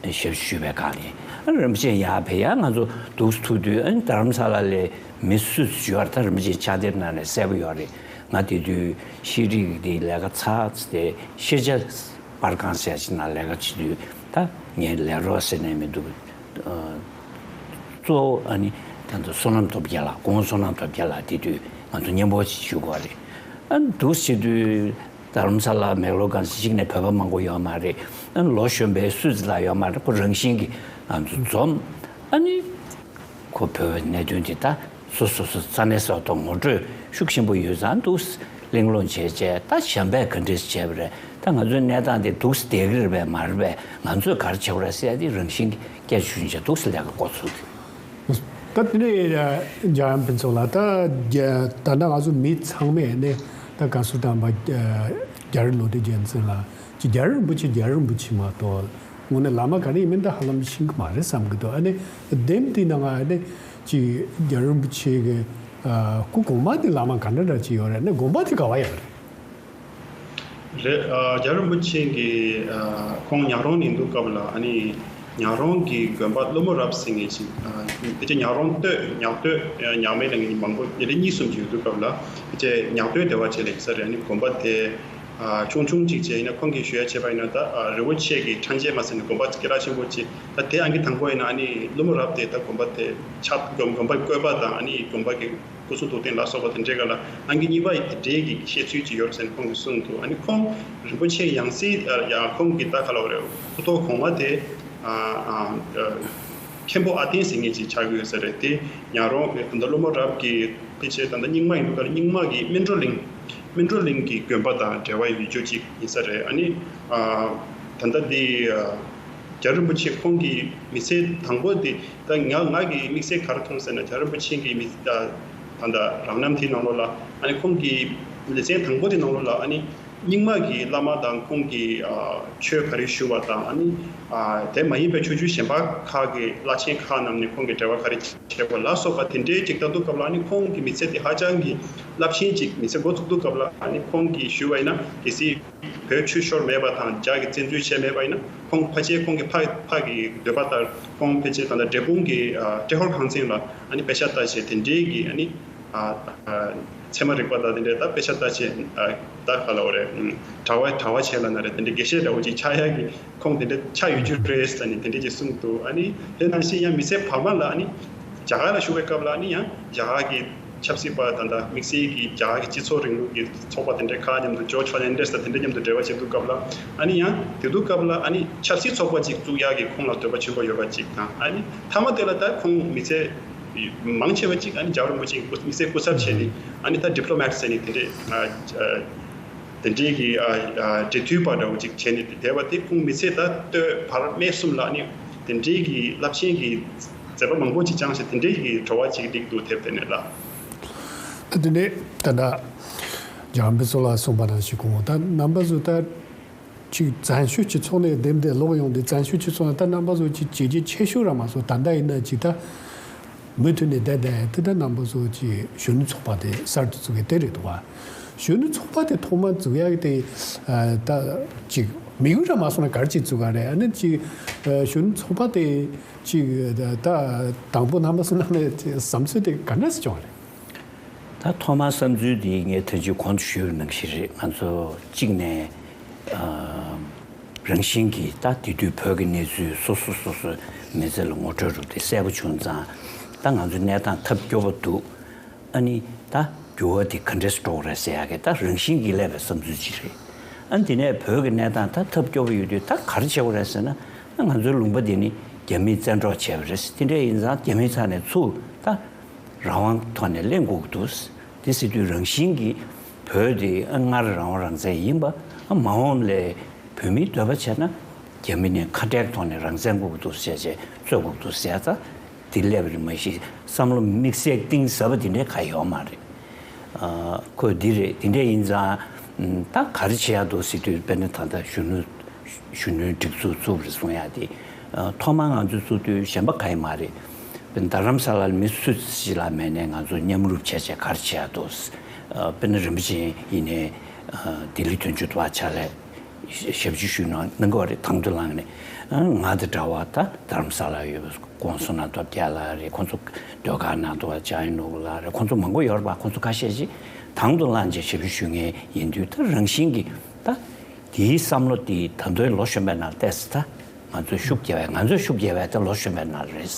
ཞབས་ཞུ་བའི་སྒང་ལ་ཨ་རིན་པོ་ཆེ་ཡར་ཕེབས། ཡང་ང་ཚོ་འདུག་ཐུག་དུས་ཨ་རྡ་རམ་ས་ལ་ལ་མི་སུ་ཞུ་བར་ད་རིན་པོ་ཆེ་ཕྱག་དེབ་ནང་ནས་གསལ་པོ་ཡོད་རེད། ང་དེ་དུས་ཤེས་རིག་དེ་ལས་ཀ་ཚར་ཚེ་ཤེས་བྱ་པར་ཁང་ཟེར་ཞིག་ན་ལས་ཀ་བྱེད་དུས། ད་ངའི་ལས་རོགས་ཟེར་ནས་མི་འདུག། ཨ། གཙོ་བོ་ཨ་ནི་ད་ཚོ་བསོད་ནམས་སྟོབས་རྒྱལ་ལགས། སྐུ་ངོ་བསོད་ནམས་སྟོབས་རྒྱལ་ལགས་དེ་དུས་ང་ཚོ་མཉམ་པོ་ཞིག་བཞུགས་པ་རེད། ཨ་ནི་འདུག་བྱེད་དུས་རྡ་རམ་ས་ལ་མེག་ལོར་གང་ཞིག་ནས་བོད་པ་མང་པོ་ཡོད་མ་རེད། ཨ་ནི་ལོ་གཞོན་པའི་སུད་ཙི་ལ་ཡོད་མ་རེད། ཁོ་རང་བཞིན་གྱིས་ང་ཚོ་འཛོམས། ཨ་ནི་ཁོ་བོད་པའི་གནད་དོན་དེ་ད་སོ་སོ་སོ་རྩ་ནས་སོ་ཐོག་ངོ་སྤྲོད་ཤུགས་ཆེན་པོ་ཡོད་ཙང་འདུག་གླེང་སློང་བྱས་བྱས། ད་གཞན་པས་ག་འདྲས་བྱས་པ་རེད། ད་ང་ཚོའི་གནས་སྟངས་དེ་འདུག་བསྡད་ཀྱི་རེད་པས་མ་རེད་པས། ང་ཚོས་ག་རེ་བྱེད་དགོས་རེད་ཟེར་ཡ་དེ་རང་བཞིན་གྱིས་སྐད་ཆ་ཤོད་བྱས་འདུག་ལས་ཀ་འགོ་ཚུགས་ཀྱི། ད་དེ་ནས་འཇམ་དབྱངས་ཕུན་ཚོགས་ལགས། ད་རྒྱ་ད་ལྟ་ང་ཚོ་མི་ཚང་མས་ནས་ད་བཀའ་ཟུར་དམ་པ་རྒྱ་རི་ལོ་ཏི་རྒྱལ་མཚན་ལགས་ཀྱིས་རྒྱལ་བ་རིན་པོ་ཆེ་རྒྱལ་བ་རིན་པོ་ཆེ་མ་གཏོགས་དངོས་གནས་བླ་མ་ག་རེ་ཡིན་མིན་ད་ཧ་ལམ་ཤེས་ཀྱི་མ་རེད་བསམ་གྱི་འདུག། ཨ་ནི་དེབ་འདི་ནང་ཨ་ནི་ཅིག་རྒྱལ་བ་རིན་པོ་ཆེ་གི་ཨ་སྐུ་གོང་མ་དེ་བླ་མ་ག་འདྲ་འདྲ་ཅིག་ཡོད་རེད། ཨ་ནི་དགོན་པ་དེ་ག་བ་ཡོད་རེད། རེད། ཨ་རྒྱལ་བ་རིན་པོ་ཆེ་གི་ཨ་ཁོང་ཉག་རོང་ནས་འདུག་སྐབས་ལ། ཨ་ནི་ཉག་རོང་གི་དགོན་པ་ཀླུ་མོ་རབ་ཟེར་མཁན་ཞིག། ཨ་དེ་ཚེ་ཉག་རོང་སྟོད། ཉག་སྟོད། ཨ་ཉག་སྨད་ལ་ངེད་མང་པོ་ཉེ་རེ་གཉིས་གསུམ་ཅིག་ཡོད་དུས་སྐབས་ལ། དེ་ཚེ་ཉག་སྟོད་སྡེ་བ་བྱས་ལ་ཡིན་ས་རེད། ཨ་ནི་དགོན་པ་དེ་ཨ་ཆུང་ཆུང་ཅིག་བྱས་ཡིན་ན། ཁོང་གིས་ཞུ་ཡ་བྱས་པ་ཡིན་ན། ད་ཨ་རི་བོ་ཆེ་གི་ཕྲན་ཆེན་མ་ཟེར་ནས་དགོན་པ་སྐད་གྲགས་ཆེན་པོ་ཅིག། ད་དེ་ཨང་ཀི་དང་པོ་ཡིན་ན། ཨ་ནི་ཀླུ་མོ་རབ་དེ་ད་དགོན་པ་དེ་ཕྱག་དགོན་དགོན་པའི་བཀོད་པ་དང་། ཨ་ནི་དགོན་པ་གི་སྐུ་གསུང་ཐུགས་རྟེན་ལ་སོགས་པ་དེ་འདྲའི་སྒང་ལ། ཨང་ཀི་གཉིས་པ་ཡི་དེ་འདྲའི་གི་བཤད་ཚུལ་ཅིག་ཡོད་ཟེར་ནས་ཁོང་གིས་གསུངས་འདུག། ཨ་ནི་ཁོང་རིན་པོ་ཆེ་ཡང་སྲིད་ཨ་ཡ་ཁོང་གི་ད་ག་ལབ་དགོས་རེད། སྐུ་ཐོག་གོང་མ་དེ་ཨ་ཨ་ཨ་མཁན་པོ་ཨ་བརྟན་ཟེར་མཁན་ཅིག་ཆགས་ཀྱི་ཡོད་ས་རེད། དེ་ཉག་རོང་ད་ལྟ་ཀླུ་མོ་རབ་ཀྱི་ཕལ་ཆེར་ད་ལྟ་རྙིང་མ་ཡིན་འདུག་ག། རྙིང་མ་གི་སྨིན་གྲོལ་གླིང་། སྨིན་གྲོལ་གླིང་གི་དགོན་པ་དང་འབྲེལ་བ་ཡོད་རྒྱུ་ཅིག་ཡིན་ས་རེད། ཨ་ནི་ཨ་ད་ལྟ་འདི་ཨ་རྒྱལ་རིན་པོ་ཆེ་ཁོང་གི་མི་ཚེ་དང་པོ་དེ། ད་ང་ང་གི་དམིགས་བསལ་ག་རེ་མཐོང་ཟེར་ན། རྒྱལ་རིན་པོ་ཆེ་གི་མི་ད་ད་ལྟ་རང་རྣམ་དེའི་ནང་ལོགས་ལ། ཨ་ནི་ཁོང་གི་ལེ་ཚན་དང་པོ་དེའི་ནང་ལོགས་ལ། ཨ་ནི་རྙིང་མ་གི་བླ་མ་དང་ཁོང་གི་ཨ་ཆོས་ག་རེ་ཞུ་བ་དང་། ཨ་ནི་ཨ་དེ་མ་ཡིན་པའི་ཆོས་བརྒྱུད་གཞན་པ་ཁག་གི་བླ་ཆེན་ཁག་རྣམས་ནས་ཁོང་གི་འབྲེལ་བ་ག་རེ་བྱས་པ་ལ་སོགས་པ་དེ་འདྲའི་ཅིག་ལྟ་དུས་སྐབས་ལ། ཨ་ནི་ཁོང་གི་མི་ཚེ་དེ་ཧ་ཅང་གི་རླབས་ཆེན་ཅིག་མི་ཚེ་འགོ་ཚུགས་དུས་སྐབས་ལ། ཨ་ནི་ཁོང་གིས་ཞུ་བ་ཡིན་ན། གལ་སྲིད་བོད་ཆོས་ཤོར་མེད་པ་དང་རྒྱ་གིས་བཙན་འཛུལ་བྱས་མེད་པ་ཡིན་ན། ཁོང་ཕལ་ཆེར་ཁོང་གི་ཕ་ཕ་གི་འདོད་པ་ལྟར་ཁོང་ཕལ་ཆེར་ད་ལྟ་འབྲས་སྤུངས་ཀྱི་ཨ་ཏྲེ་ཧོར་ཁང་ཚན་ལ་ཨ་ནི་དཔེ་ཆ་ལྟ་བྱས་དེ་འདྲའི་གི། ཨ་ནི་ཨ་ཨ་ཚད་མ་རིག་པ་དང་དེ་འདྲའི་ད་དཔེ་ཆ་ལྟ་བྱས། ཨ་ད་ག་ལབ་དགོས་རེད། ཨ་གྲྭ་པ་གྲྭ་པ་བྱས་ལབ་ན་རེད། དེ་འདྲའི་དགེ་བཤེས་འདྲ་བོ་ཅིག་ཆགས་ཡག་གི་ཁོང་དེ་འདྲ་ཆགས་ཡོད་རྒྱུ་རེད་ཟེར་ནས་དེ་འདྲ་ཅིག་གསུངས་འདུག། ཨ་ནི་དེ་ནང་བཞིན་ཡང་མི་ཚེ་བར་མ་ལ་ཨ་ནི་རྒྱ་གར་ལ་བཞུགས་པའི་སྐབས་ལ། ཨ་ནི་ཡང་རྒྱ་གར་གྱི་ཆབ་སྲིད་པ་དང་། ད་དམིགས་བསལ་གྱི་རྒྱ་གར་གྱི་སྤྱི་ཚོགས་རིང་ལུགས་ཀྱི་ཚོགས་པ་དེ་འདྲའི་ཁག་མཉམ་དུ། ཇོརྗ་ཧྥར་ནན་ཌེས་དང་དེ་འདྲ་མཉམ་དུ་འབྲེལ་བ་བྱེད་དུས་སྐབས་ལ། ཨ་ནི་ཡང་དེ་དུས་སྐབས་ལ་ཨ་ནི་ཆབ་སྲིད་ཚོགས་པ་ཅིག་བཙུགས་ཡག་གི་ཁོང་ལ་འདོད་པ་ཆེན་པོ་ཡོད་པ་ཅིག་དང་། ཨ་ནི་མཐའ་མ་དེ་ལ་ད་ཁོང་མི་ཚེ་མང་ཆེ་བ་ཅིག་ཨ་ནི་རྒྱལ་བ་རིན་པོ་ཆེ་གི་དམིགས་བསལ་སྐུ་ཚབ་བྱས་ཏེ། ཨ་ནི་ད་ཌི་པི་ལོ་མེ་ཊི་ཟེར་ནས་དེ་འདྲའི་ཨ་ཨ་དེ་འདྲའི་གི་ཨ་ཨ་འབྲེལ་མཐུད་པ་འདྲ་བོ་ཅིག་བྱས་ནས་བསྡད་པ་དེ། ཁོང་མི་ཚེ་ད་སྟོད་བར་སྨད་གསུམ་ལ་ཨ་ནི་དེ་འདྲའི་གི་རླབས་ཆེན་གྱི་མཛད་པ་མང་པོ་ཅིག་བསྐྱངས་བྱས་དེ་འདྲའི་གི་བྲོ་བ་ཅིག་སླེབས་འདུག། དེབ་དེ་ནས་ལ། ད་དེ་ནས་ད་ལྟ་འཇམ་དཔལ་བསོད་ལགས་གསུངས་པ་ནང་བཞིན། ཁོང་ད་རྣམ་པ་ཚོ་ད་ཅིག་བཙན་བྱོལ་སྤྱི་ཚོགས་ནས་དེབ་འདི་ཀློག་ཡོང་དུས། བཙན་བྱོལ་སྤྱི་ཚོགས་ནང་ད་རྣམ་པ་ཚོ་ཅིག་བྱས་རྗེས་ཆེ་ཤོས་རང་མ་སོང་། ད་ལྟ་ཡིན་ན་ཅིག་ད་མུ་མཐུད་ནས་བསྡད་བསྡད་དེ། ད་རྣམ་པ་ཚོ་ཅིག་གཞོན་ནུ་ཚོགས་པ་དེ་གསར་དུ་བཙུགས་པའི་དེ་རེད་འདུག་བ། གཞོན་ནུ་ཚོགས་པ་དེ་ཐོག་མར་བཙུགས་ཡག་དེ་ཨ་ད་ཅིག་དམིགས་ཡུལ་རང་མ་སོང་ན་ག་རེ་ཅིག་བཙུགས་ཡག་རེད། ཨ་ནི་ཅིག་ཨ་གཞོན་ནུ་ཚོགས་པ་དེ་ཅིག་ད་དང་པོ་རྣམ་པ་ཚོ་ནང་ནས་བསམ་ཚུལ་དེ་ག་འདྲ་ཞིག་བྱུང་བ་རེད། ད་ཐོག་མར་བསམ་ཚུལ་འདི་ངས་ཐེངས་གཅིག་གོང་དུ་ཞུས་པ་ནང་བཞིན་རེད། ང་ཚོ་གཅིག་ནས་ཨ་རང་བཞིན་གྱིས་ད་དེ་དུས་བོད་ཀྱི་གནས་ཚུལ་སོ་སོ་སོ་སོའི་མི་ཚེ་ལ་ངོ་སྤྲོད་རུ་དེ་གསལ་པོ་བྱུང་ཙང་། ད་ང་ཚོའི་གནས་སྟངས་ཐབས་སྐྱོ་པོ་འདུག། ཨ་ནི་ད་འགྱུར་བ་དེ་ག་འདྲས་སུ་འགྲོ་དགོས་རེད་ཟེར་ཡག་གི་ད་རང་བཞིན་གྱིས་སླེབས་པའི་བསམ་ཚུལ་ཅིག་རེད། ཨ་ནི་དེ་ནས་བོད་ཀྱི་གནས་སྟངས་ད་ཐབས་སྐྱོ་པོ་ཡོད་དུས་ད་ག་རེ་བྱེད་དགོས་རེད་ཟེར་ན། ང་ཚོའི་ལུང་པ་འདི་ནི་རྒྱ་མིས་བཙན་འཕྲོག་བྱས་པ་རེད། དེ་འདྲ་ཡིན་ཙང་རྒྱ་མིའི་ཕྱག་ནས་ཚུར་ད་རང་དབང་ཐོག་ནས་ལེན་དགོས་ཀྱི་འདུག། དེ་ཟེར་དུས་རང་བཞིན་གྱིས་བོད་འདི་སྔར་རང་དབང་རང་བཙན་ཡིན་པ། མ་འོངས་ལ་བོད་མིའི་འདོད་པ་བྱས་ན་རྒྱ་མི་ནས་ཁ་བྲལ་ཐོག་ནས་རང་བཙན་དགོས་ཀྱི་འདུག་ཟེར་བྱས་རྩོད་དགོས་ཀྱི་འདུག་ཟེར་ཙང་། དེ་སླེབས་རེད་མ་གཞི་བསམ་བློ་དམིགས་བསལ་གཏིང་ཟབ་པ་དེ་འདྲའི་ག་ཡོད་མ་རེད། ཨ་ཁོས་འདི་རེད། དེ་འདྲ་ཡིན་ཙང་ད་ག་རེ་བྱེད་ཡག་འདུག་ཟེར་དུས། དཔེར་ན་ད་ལྟ་གཞོན་ནུ་གཞོན་ནུའི་སྒྲིག་འཛུགས་བཙུགས་རེད་གསུང་ཡག་དེ། ཨ་ཐོག་མར་ང་ཚོས་བཙུགས་དུས་གཞན་པ་ག་ཡེ་མ་རེད། དཔེར་ན་རྡ་རམ་ས་ལར་མི་སུད་སི་ཞིག་ལ་མེད་ནས་ང་ཚོ་མཉམ་རུབ་བྱས་བྱས་ག་རེ་བྱེད་ཡག་འདུག། ཨ་དཔེར་ན་རིན་པོ་ཆེ་ཡིན་ནའི་ཨ་ལྡི་ལི་དོན་གཅོད་དུ་བ་ཕྱག་ལས་ཞབས་ཕྱི་ཞུས་གནང་གནང་གི་བ་རེད། དང་དུ་བླངས་ནས། ཨ་ང་དང་འདྲ་བ་ད་རྡ་རམ་ས་ལར་ཡོད་པའི་སྐུ་ངོ་བསོད་ནམས་སྟོབས་རྒྱལ་ལགས་རེད། ཁོང་ཚོ་ཟློས་གར་གནང་འདུག་བ། ཅཱ་ཡེ་ནུར་ལགས་རེད། ཁོང་ཚོ་མང་པོ་ཡོད་རེད་པ། ཁོང་ཚོ་ཁ་ཤས་ཤིག་ དང་དུ་བླངས་བྱས་ཞབས་ཞུ་ཞུ་མཁན་ཡིན་དུས། ད་རང་བཞིན་གྱིས་ད་དེའི་བསམ་བློ་དེ་ད་དུང་ལོ་གཞོན་པའི་ནང་ཏོག་ཙམ། ད་ང་ཚོས་ཤུགས་རྒྱག་པའི་ང་ཚོས་ཤུགས་རྒྱག་པའི་ད་ལོ་གཞོན་པའི་ནང་རེད་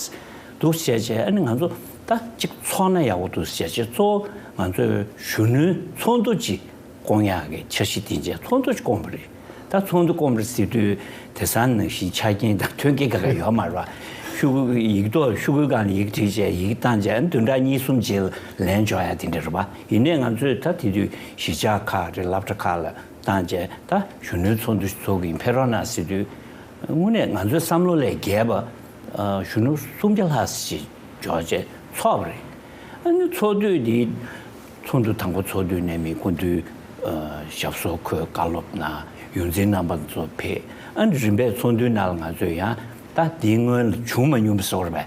འདུག་བྱས་བྱས། ཨ་ནི་ང་ཚོ་ད་གཅིག་ཚོགས་ན་ཡག་པོ་འདུག་བྱས་བྱས། གཙོ་བོ་ང་ཚོས་གཞོན་ནུའི་ཚོགས་འདུ་ཅིག་སྐོང་ཡག་གི་འཆར་གཞི་དེ་བྱས་ཚོགས་འདུ་ཅིག་སྐོང་བ་རེད། ད་ཚོགས་འདུ་སྐོང་བ་རེད་ཟེར་དུས་དེང་སང་ནང་བཞིན་ཆ་རྐྱེན་དང་མཐུན་རྐྱེན་ག་ག་ཡོད་མ་རེད་པ། ཤོག་གུ་ཡིག་ཐོག་ཤོག་གུའི་སྒང་ལ་ཡིག་བྲིས་བྱས་ཡིག་བཏང་བྱས། བདུན་ཕྲག་གཉིས་གསུམ་རྗེས་ལ་ལན་འབྱོར་ཡག་དེ་འདྲ་རེད་པ། ཡིན་ནའི་ང་ཚོས་ད་དེ་དུས་གཞིས་ཆགས་ཁག་རེད། སློབ་གྲྭ་ཁག་ལ་བཏང་བྱས་ད་གཞོན་ནུའི་ཚོགས་འདུ་ཞིག་ཚོགས་ཀྱི་ཡིན། ཕེབས་རོགས་གནང་ཟེར་དུས། དངོས་གནས་ང་ཚོའི་བསམ་བློ་ལས་བརྒལ་བ། ཨ། གཞོན་ནུ་སུམ་བརྒྱ་ལྷག་ཞིག་འབྱོར་བྱས་ཚོགས་པ་རེད། ཨ་ནི་ཚོགས་དུས་འདི་ཚོགས་འདུ་དང་པོ་ཚོགས་དུས་ནས་མི་སྐུ་མདུན། ཨ། ཞབས་སོར་འཁོད་བཀའ་སློབ་གནང་། ཡོངས་འཛིན་རྣམ་པ་ཚོ་ཕེབས། ཨ་ནི་རིམ་པས་ཚོགས་འདུའི་ནང་ལ་ང་ཚོས་ཡང་ད་འདིའི་སྔོན་ལ་བྱུང་མ་མྱོང་པའི་བཟོ་འདྲ་བའི་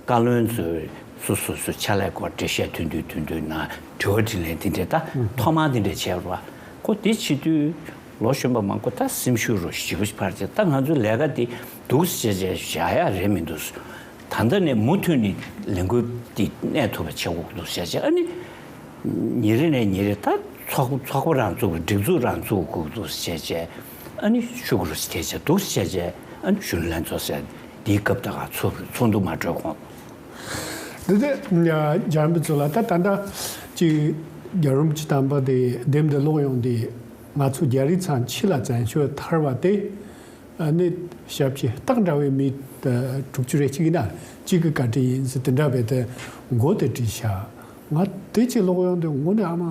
བཀའ་བློན་ཚོས་སོ་སོ་སོའི་ཕྱག་ལས་སྐོར་འགྲེལ་བཤད་ཐུང་ཐུང་ཐུང་ཐུང་གནང་། དྲི་བ་དྲིས་ལན་དེ་འདྲས། ད་ཐོག་མར་དེ་འདྲས་བྱས་པ་རེད་པ། ཁོ་དེ་བྱེད་དུས་ལོ་གཞོན་པ་མང་པོ་ད་སེམས་ཤུགས་རུ་ཞེ་པོ་ཞིག་འཕར་བྱས། ད་ང་ཚོའི་ལས་ཀ་འདི་འདུག་སེ་བྱས་བྱས་བཞག་ཡག་རེད་མི་འདུག་ད་ལྟ་ནས་མུ་མཐུད་ནས་ལས་འགུལ་འདི་གནས་ཐུབ་པ་བྱེད་དགོས་འདུག་བྱས་བྱས། ཨ་ནི་ཉིན་རེ་ནས་ཉིན་རེ་ད་ཚོགས་ཚོགས་པ་རང་བཙུགས། སྒྲིག་འཛུགས་རང་བཙུགས་དགོས་འདུག་བྱས་བྱས། ཨ་ནི་ཤུགས་རུ་དེ་བྱས་འདུག་སེ་བྱས་བྱས། ཨ་ནི་གཞོན་ནུ་ལྷན་ཚོགས་ཟེར་འདིའི་སྐབས་ད་ག་ཚོགས་ཚོགས་འདུ་མ་གྲོལ་གོང་། འདི་དེ་རྒྱལ་བ་རིན་པོ་ཆེ་ལ་ད་ད་ལྟ་ཅིག་རྒྱལ་བ་རིན་པོ་ཆེ་དམ་པ་དེ་དེབ་འདི་ཀློག་ཡོང་དུས། ང་ཚོ་རྒྱ་རིགས་ཚང་ཕྱི་ལ་བཙན་བྱོལ་ཐར་བ་དེ། ཨ་ནི་ཞབས་ཕྱི་སྟག་འདྲ་བའི་མི་དྲུག་ཅུ་རེ་གཅིག་ཡིན་ན་གཅིག་གི་བཀའ་དྲིན་ཡིན་ཟེར་དེ་འདྲ་བས་དེ་མགོ་དེ་བྲིས་ཤག་ང་དེ་ཅིག་ཀློག་ཡོང་དུས་དངོས་གནས་ཨ་མ་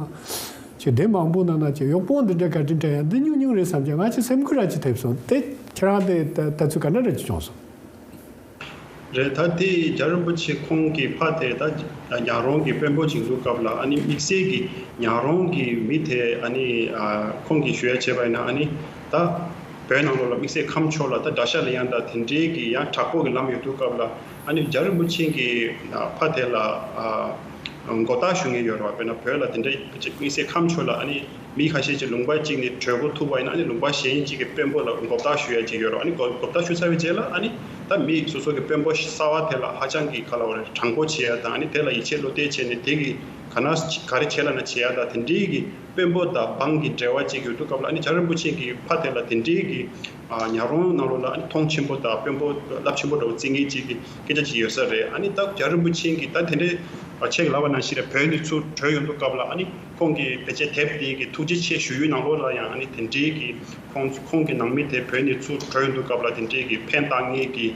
ཅིག་དེབ་མང་པོ་ནང་ན་ཅིག་གཡོག་པོ་འདི་འདྲ་བཀའ་དྲིན་དྲན་ཡག་འདི་ཉུང་ཉུང་རེད་བསམ་བྱས། ང་ཅིག་སེམས་འགུལ་ར་ཅིག་ཐེབས་སོང་། དེ་ཁྱེད་རང་དེ་ད་ད་ཚོད་ག་འདྲ་ར་ཅིག་བྱུང་སོང་། རེད། ད་དེ་རྒྱལ་བ་རིན་པོ་ཆེ་ཁོང་གི་ཕ་དེ་ད་ཉག་རོང་གི་དཔོན་པོ་ཅིག་འདུག་སྐབས་ལ། ཨ་ནི་དམིགས་བསལ་གྱི་ཉག་རོང་གི་མི་དེ། ཨ་ནི་ཨ་ཁོང་གིས་ཞུ་ཡ་བྱས་པ་ཡིན་ན། ཨ་ནི་ད་བོད་ནང་ལོགས་ལ་དམིགས་བསལ་ཁམས་ཕྱོགས་ལ་ད་དགྲ་ཤ་ལེན་ཡ་ད་དེ་འདྲའི་གི་ཡང་དྲག་པོ་གི་ལམ་ཡོད་འདུག་སྐབས་ལ། ཨ་ནི་རྒྱལ་བ་རིན་པོ་ཆེ་གི་ཕ་དེ་ལ་ཨ་མགོ་བཏགས་ཞུ་མཁན་ཡོད་རེད་བ། དཔེར་ན་བོད་ལ་དེ་འདྲ་དམིགས་བསལ་ཁམས་ཕྱོགས་ལ་ཨ་ནི་མི་ཁ་ཤས་ཀྱིས་ལུང་པ་གཅིག་ནས་གྲོས་འགོ་ཐུག་པ་ཡིན་ན། ཨ་ནི་ལུང་པ་གཞན་གཅིག་གི་དཔོན་པོ་ལ་མགོ་བཏགས་ཞུ་ཡ་གཅིག་ཡོད་རེད། ཨ་ནི་མགོ་མགོ་བཏགས་ཞུ་ཚར་བའི་རྗེས་ལ། ཨ་ནི་ད་མི་སོ་སོ་གི་དཔོན་པོ་གསར་བ་དེ་ལ་ཧ་ཅང་གི་ག་ལབ་དགོས་རེད། དྲང་པོ་བྱེད་ཡ་དང་། ཨ་ནི་དེ་ལ་ཡིད་ཆེས་བློ་གཏད་བྱས་ནས་དེ་གི་ག་ན་ག་རེ་བྱེད་ལབ་ན་བྱེད་ཡ་ད་དེ་འདྲའི་གི་དཔོན་པོ་དང་འབངས་ཀྱི་འབྲེལ་བ་གཅིག་ཡོད་འདུག་སྐབས་ལ། ཨ་ནི་རྒྱལ་བ་རིན་པོ་ཆེ་གི་ཕ་དེ་ལ་དེ་འདྲའི་གི་ཨ་ཉག་རོང་ནང་ལོགས་ལ་ཨ་ནི་མཐོང་ཆེན་པོ་དང་དཔོན་པོ་རླབས་ཆེན་པོ་འདྲ་བོ་བརྩི་མཁན་གཅིག་གི་སྐད་ཆ་ཅིག་ཡོད་ས་རེད། ཨ་ནི་ད་རྒྱལ་བ་རིན་པོ་ཆེ་གིས་ད་དེ་འདྲའི་ཨ་ཁྱེད་ཀྱིས་ལབ་པ་ནང་བཞིན་རེད། བོད་ནས་ཚུར་བྲོས་ཡོང་དུས་སྐབས་ལ། ཨ་ནི་ཁོང་གིས་ཕལ་ཆེར་དེབ་དེ་གི་ཐུགས་རྗེ་ཆེ་ཞུ་ཡུལ་ནང་ལོགས་ལ་ཡང་། ཨ་ནི་དེ་འདྲའི་གི་ཁོང་ཁོང་གི་ནང་མི་དེ་བོད་ནས་ཚུར་བྲོས་ཡོང་དུས་སྐབས་ལ་དེ་འདྲའི་གི་ཕན་བཏགས་མཁན་གྱི་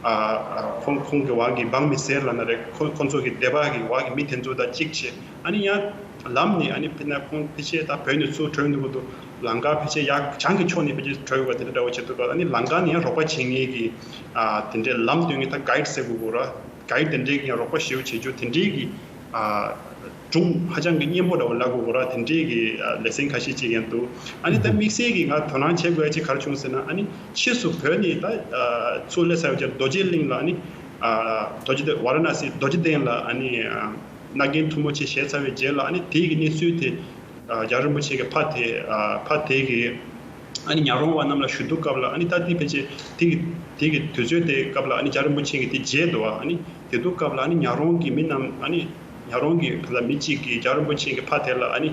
ཨ་ཨ་ཁོང་ཁོང་གི་བར་གྱི་འབངས་མི་སེར་ལབ་ན་རེད། ཁོ་ཁོང་ཚོ་གི་སྡེ་པ་གི་བར་གྱི་མི་དེ་ཚོ་དང་གཅིག་བྱས། ཨ་ནི་ཡང་ལམ་ནས། ཨ་ནི་དཔེར་ན་ཁོང་ཕལ་ཆེར་ད་བོད་ནས་ཚུར་བྲོས་འདུག་གི་འདུག་ལམ་ཁ་ཕལ་ཆེར་ཡར་བྱང་གི་ཕྱོགས་ནས་ཕལ་ཆེར་བྲོས་དགོས་དེ་འདྲ་འདྲ་བོ་བྱེད་འདུག་ག་ཨ་ནི་ལམ་ཁ་ནས་ཡང་རོགས་པ་བྱེད་མཁན་གྱི་ཨ་དེ་འདྲའི་ལམ་སྟོན་མཁན་ད་གྷའིཌ་ཟེར་དགོས་དགོས་ར། གྷའིཌ་དེ་འདྲའི་གི་ཡང་རོགས་པ་ཞེ་པོ་བྱེད་རྒྱུ་དེ་འདྲའི་གི་ཨ་སྒྲུང་ཧ་ཅང་གི་སྙན་པོ་འདྲ་བོ་ལབ་དགོས་དགོས་ར། དེ་འདྲའི་གི་ཨ་ལེ་ཚན་ཁ་ཤས་ཅིག་ཡང་འདུག་ཨ་ནི་ད་དམིགས་བསལ་གྱི་ང་དོ་སྣང་བྱེད་དགོས་ཡ་ཅིག་ག་རེ་བྱུང་ཟེར་ན། ཨ་ནི་ཕྱིས་སུ་བོད་ནས་ད་ཨ་ཚུར་སླེབས་ཚར་བའི་རྗེས་རྡོ་རྗེ་གླིང་ལ། ཨ་ནི་ཨ་རྡོ་རྗེ་གདན། ཝཱ་ར་ཎ་སི་རྡོ་རྗེ་གདན་ལ། ཨ་ནི་ཨ་མནའ་གན་མཐུ་མོ་ཆེ་བཞེས་ཚར་བའི་རྗེས་ལ། ཨ་ནི་དེའི་གི་གནས་ཚུལ་དེ་ཨ་རྒྱལ་བ་རིན་པོ་ཆེ་གི་ཕ་དེ་ཨ་ཕ་དེ་གི་ཨ་ནི་ཉག་རོང་བ་རྣམས་ལ་ཞུ་དུས་སྐབས་ལ། ཨ་ནི་ད་དེ་ཕལ་ཆེར་དེ་གི་དེ་གི་དུས་ཚོད་དེ་སྐབས་ལ། ཨ་ནི་རྒྱལ་བ་རིན་པོ་ཆེ་གི་དེ་མཇལ་འདུག་ཨ་ནི་དེ་དུས་སྐབས་ལ། ཨ་ནི་ཉག་རོང་གི་མི་རྣམས། ཨ་ནི་ཉག་རོང་གི་ཕ་ལ་མི་གཅིག་གིས་རྒྱལ་བ་རིན་པོ་ཆེ་གི་ཕ་དེ་ལ། ཨ་ནི་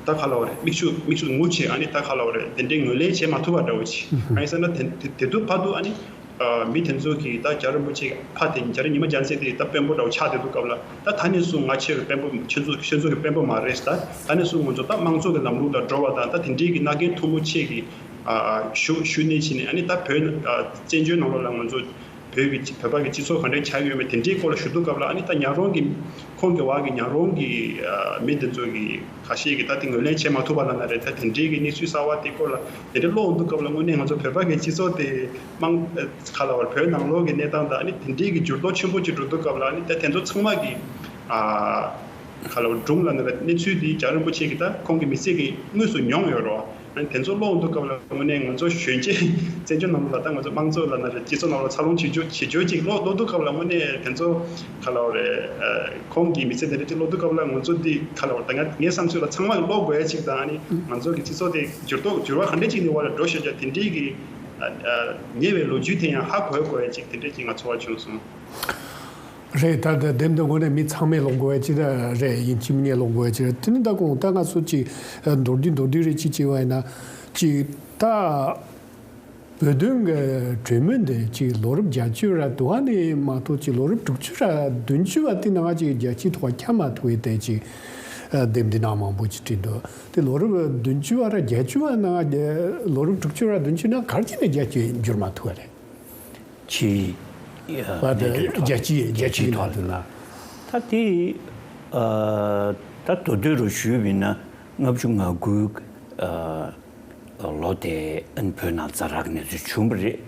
ད་ག་ལབ་དགོས་རེད། མིག་ཆུ་མིག་ཆུ་ངུ་བྱས། ཨ་ནི་ད་ག་ལབ་དགོས་རེད། དེ་འདྲའི་ངོས་ལེན་བྱེད་མ་ཐུབ་པ་འདྲ་བོ་ཅིག་ཨ་ནི་ཟེར་ན་དེ་དེ་དེ་དུས་བར་དུ། ཨ་ནི་ཨ་མི་དེ་ཚོ་གིས་ད་རྒྱལ་བ་རིན་པོ་ཆེ་གི་ཕ་དེ་རྒྱལ་རིན་ཉི་མ་རྒྱལ་མཚན་དེ་ད་དཔོན་པོ་འདྲ་བོ་ཆགས་བསྡད་དུས་སྐབས་ལ། ད་ད་ནས་བཟུང་ང་ཁྱེད་ཀྱི་དཔོན་པོ། ཁྱེད་ཚོ་ཁྱེད་ཚོ་གི་དཔོན་པོ་མ་རེད། ད་ད་ནས་བཟུང་ང་ཚོ་ད་དམངས་གཙོ་གི་ལམ་ལུགས་ལ་འགྲོ་བ་དང་། ད་དེ་འདྲའི་གི་མནའ་གན་མཐུ་མོ་ཆེ་གི་ཨ་ཨ་ཞུ་ཞུ་ནས་ཕྱིན་ནས། ཨ་ནི་ད་བོད་ཨ་བཙན་བྱོལ་ནང་ལོགས་ལ་ང་ཚོ་བོད་ཀྱི་བོད་པ་གི་སྤྱི་ཚོགས་ག་འདྲ་ཆགས་ཡོད་མེད་དེ་འདྲའི་སྐོར་ལ་ཞུ་དུས་སྐབས་ལ། ཨ་ནི་ད་ཉག་རོང་གི་ཁོང་གི་བར་གི་ཉག་རོང་གི་ཨ་མི་དེ་ཚོ་གི་ཁ་ཤས་ཀྱིས་ད་དེ་ངོས་ལེན་བྱེད་མ་ཐུབ་པ་ལབ་ན་རེད། ད་དེ་འདྲའི་གི་གནས་ཚུལ་གསར་བ་དེ་སྐོར་ལ་དེ་འདྲ་ཀློག་འོང་དུས་སྐབས་ལ། དངོས་གནས་ང་ཚོ་བོད་པ་གི་སྤྱི་ཚོགས་དེ་དམངས་ཨ་ག་ལབ་དགོས་རེད། བོད་ནང་ལོགས་ཀྱི་གནས་སྟངས་དང་། ཨ་ནི་དེ་འདྲའི་གི་འགྱུར་ལྡོག་ཆེན་པོ་ཅིག་འགྲོ་དུས་སྐབས་ལ། ཨ་ནི་ད་དེ་ཚོ་ཚང་མ་གི་ཨ་ག་ལབ་དགོས་རེད། སྒྲུང་ལབ་ན་རེད། གནས་ཚུལ་འདི་རྒྱལ་བ་རིན་པོ་ཆེ་གིས་ད་ཁོང་གི་མི་ཚེ་གི་དངོས་སུ་མྱོང་ཡོད་རེད། ཨ་ནི་དེ་ཚོ་ཀློག་འོང་དུས་སྐབས་ལ་དངོས་གནས་ང་ཚོ་གཞོན་སྐྱེས་བཙན་བྱོལ་ནང་ལོགས་ལ། ད་ང་ཚོ་དམངས་གཙོ་ལབ་ན་རེད། སྤྱི་ཚོགས་ནང་ལོགས་འཚར་ལོངས་བྱེད་རྒྱུ་བྱེད་རྒྱུ་ཅིག་ཀློག་ཀློག་དུས་སྐབས་ལ། དངོས་གནས་དེ་ཚོ་ག་ལབ་དགོས་རེད། ཨ་ཁོང་གི་མི་ཚེ་དེ་འདྲ་ཅིག་ཀློག་དུས་སྐབས་ལ་ང་ཚོ་འདི་ག་ལབ་དགོས་རེད། ད་ང་ངའི་བསམ་ཚུལ་ལ་ཚང་མ་ཀློག་དགོས་ཡ་ཅིག་དང་། ཨ་ནི་ང་ཚོ་གི་སྤྱི་ཚོགས་དེ་འགྱུར་ལྡོག་འགྱུར་བ་ག་འདྲ་ཅིག་ནས་འོག་ལ་འགྲོ་ཤག་ཅག་དེ་འདྲའི་གི་ཨ་ཨ་ཉེ་བའི་ལོ་རྒྱུས་དེ་ཡང་ཧ་གོ་ཡ་དགོས་ཡ་ཅིག་དེ་འདྲ་ཅིག་ང་ཚོར་བ་བྱུང་སོང་། རེད། ད་ད་དེབ་འདི་དངོས་གནས་མི་ཚང་མས་ཀློག་དགོས་ཡ་ཅིག་ད་རེད། ཡིན་གཅིག་མིན་གཉིས་ཀློག་དགོས་ཡ་ཅིག་རེད། དེ་ནི་ད་གོང་ད་ང་ཚོ་ཅིག་མདོར་བསྡུས་མདོར་བསྡུས་རེ་ཅིག་བྱས་པ་ཡིན་ན་ཅིག་ད། བོད་དོན་གྱི་གྲོས་མོལ་འདི་ཅིག་ལོ་རབས་བརྒྱད་ཅུ་ར་དུ་བ་ནས་མ་གཏོགས་ཅིག་ལོ་རབས་དྲུག་ཅུ་ར་བདུན་ཅུ་བ་དེ་ནང་ཅིག་རྒྱལ་སྤྱིའི་ཐོག་ཁྱབ་མ་ཐུབ་པའི་དེ་ཅིག་དེབ་འདི་ནང་མང་པོ་ཅིག་བྲིས་འདུག་དེ་ལོ་རབས་བདུན་ཅུ་བ་ར་བརྒྱད་ཅུ་བ་ནང་ལོ་རབས་དྲུག་ཅུ་ར་བདུན་ཅུ་ནང་ག་རེ་བྱས་ནས་རྒྱལ་སྤྱིར་འགྱུར་མ་ཐུབ་པ་རེད། ཕྱིའི་ཨ་བ་དེ་གནས་ཚུལ་ཐོག་རྒྱལ་སྤྱིའི་རྒྱལ་སྤྱིའི་ཐོག་ལ་ད་དེ་ཨ་ད་མདོར་བསྡུས་རུ་ཞུས་པ་ཡིན་ན་ལྔ་བཅུ་ང་དགུ་ཨ་ལོ་དེ་ཨན་བོད་ནང་ཛ་དྲག་གནས་ཚུལ་བྱུང་བ་རེད།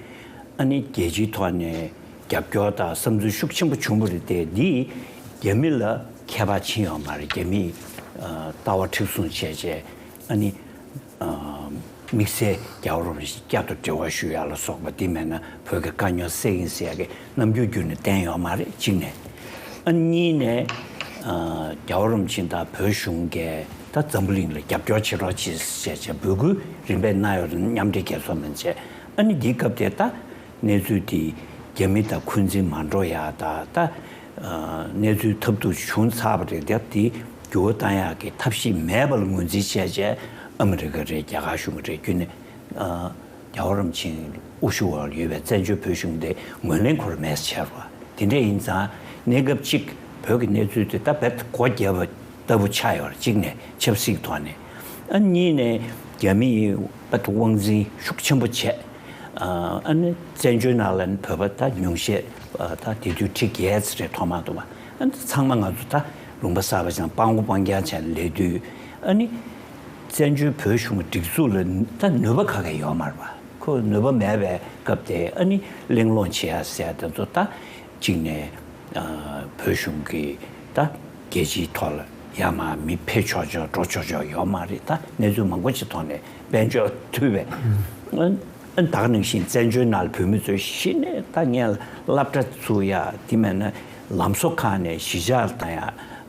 ཨ་ནི་རྒྱལ་སྤྱིའི་ཐོག་ནས་རྒྱབ་སྐྱོར་དང་བསམ་ཚུལ་ཤུགས་ཆེན་པོ་བྱུང་བ་རེད་དེ་འདིས་རྒྱ་མི་ལ་ཁྱད་པར་ཕྱིན་ཡོད་མ་རེད། རྒྱ་མིས་ཨ་ལྟ་བ་མཁྲེགས་བཟུང་བྱས་བྱས་ཨ་ནི། དམིགས་བསལ་རྒྱལ་བ་རིན་པོ་ཆེ་བསྐྱར་དུ་འབྲེལ་བ་ཞུ་ཡ་ལ་སོགས་པ་དེ་མེད་ན་བོད་ཀྱི་དཀའ་རྙོག་སེལ་ཡིན་ཟེར་ཡ་གི་རྣམ་འགྱུར་བསྒྱུར་ནས་བསྟན་ཡོད་མ་རེད་གཅིག་ནས། ཨ་གཉིས་ནས་རྒྱལ་བ་རིན་པོ་ཆེ་དང་བོད་གཞུང་གིས་ད་འཛམ་བུ་གླིང་ལ་རྒྱབ་སྐྱོར་བྱེད་རོགས་བྱེད་ཟེར་བྱས་འབོད་སྐུལ་རིམ་པས་གནང་ཡོད་རེད། མཉམ་འབྲེལ་རྒྱལ་ཚོགས་མིན་བྱས་ཨ་ནི་འདིའི་སྐབས་དེ་ད། གནས་ཚུལ་དེ་རྒྱ་མི་དང་འཁོན་འཛིན་མ་འགྲོ་ཡ་ད་ད་གནས་ཚུལ་ཐབས་སྡུག་བྱུང་ཚར་བ་རེད། དེ་དེ་འགྱུར་བ་གཏང་ཡག་གི་ཐབས་ཤེས་མེད་པ་ལ་ངོས་འཛིན་བྱས་བྱས་ཨ་མི་རི་ཀ་རེད། རྒྱ་གར་གཞུང་གི་རེད། ཁྱོན་ནས་རྒྱལ་བ་རིན་པོ་ཆེ་དབུ་བཞུགས་འོག་ལ་ཡོད་པའི་བཙན་བྱོལ་བོད་གཞུང་དེ་ངོས་ལེན་ཁོ་རང་མེད་ཟེར་བ་དེ་འདྲ་ཡིན་ཙང་གནས་སྐབས་གཅིག་བོད་ཀྱི་གནས་ཚུལ་དེ་ད་རྦད་སྒོ་བརྒྱབ་པ། ལྟ་བུ་ཆགས་ཡོད་རེད། གཅིག་ནས་ཆབ་སྲིད་ཐོག་ནས། ཨ་གཉིས་ནས་རྒྱ་མི་ཡིས་དབང་འཛིན་ཤུགས་ཆེན་པོ་བྱས། ཨ་ནི་བཙན་བྱོལ་ནང་ལ་ནི་བོད་པ་ད་ཉུང་ཤས་ད་དེ་དུས་ཁྲི་བརྒྱད་ཙམ་རེད་མཐོང་མ་ཐུབ་པ། ཨ་ནི་ཚང་མ་ང་ཚོ་ད་ལུང་པ་གསར་པ་ཅང་སྤང་པོ་སྤང་རྐྱང་བྱས་ནས་སླེབས་དུས་ཨ་ནི་བཙན་བྱོལ་བོད་གཞུང་གི་སྒྲིག་འཛུགས་ལ་ད་ནུས་པ་ག་གེ་ཡོད་མ་རེད་པ། ཁོ་ནུས་པ་མེད་པའི་སྐབས་དེ་ཨ་ནི་གླེང་སློང་བྱེད་ཡ་ཟེར་ཡ་དེ་ཚོ་ད། གཅིག་ནས་བོད་གཞུང་གིས་ད་རྒྱལ་སྤྱིའི་ཐོག་ལ་ཡར་མར་མི་ཕེབས་ཆོག་ཆོག་འགྲོ་ཆོག་ཆོག་ཡོད་མ་རེད། ད་གནས་ཚུལ་མང་པོ་ཅིག་ཐོག་ནས་དཔལ་འབྱོར་ཐུབ་པས་ཨ་ད་ག་ནང་བཞིན་བཙན་བྱོལ་ནང་ལ་བོད་མི་ཚོས་གཞི་ནས་ད་ངས་སློབ་གྲྭ་ཚུགས་ཡ་དེ་མེད་ན་ལམ་བཟོ་ཁང་ནས་གཞིས་ཆགས་ལ་བཏང་ཡ་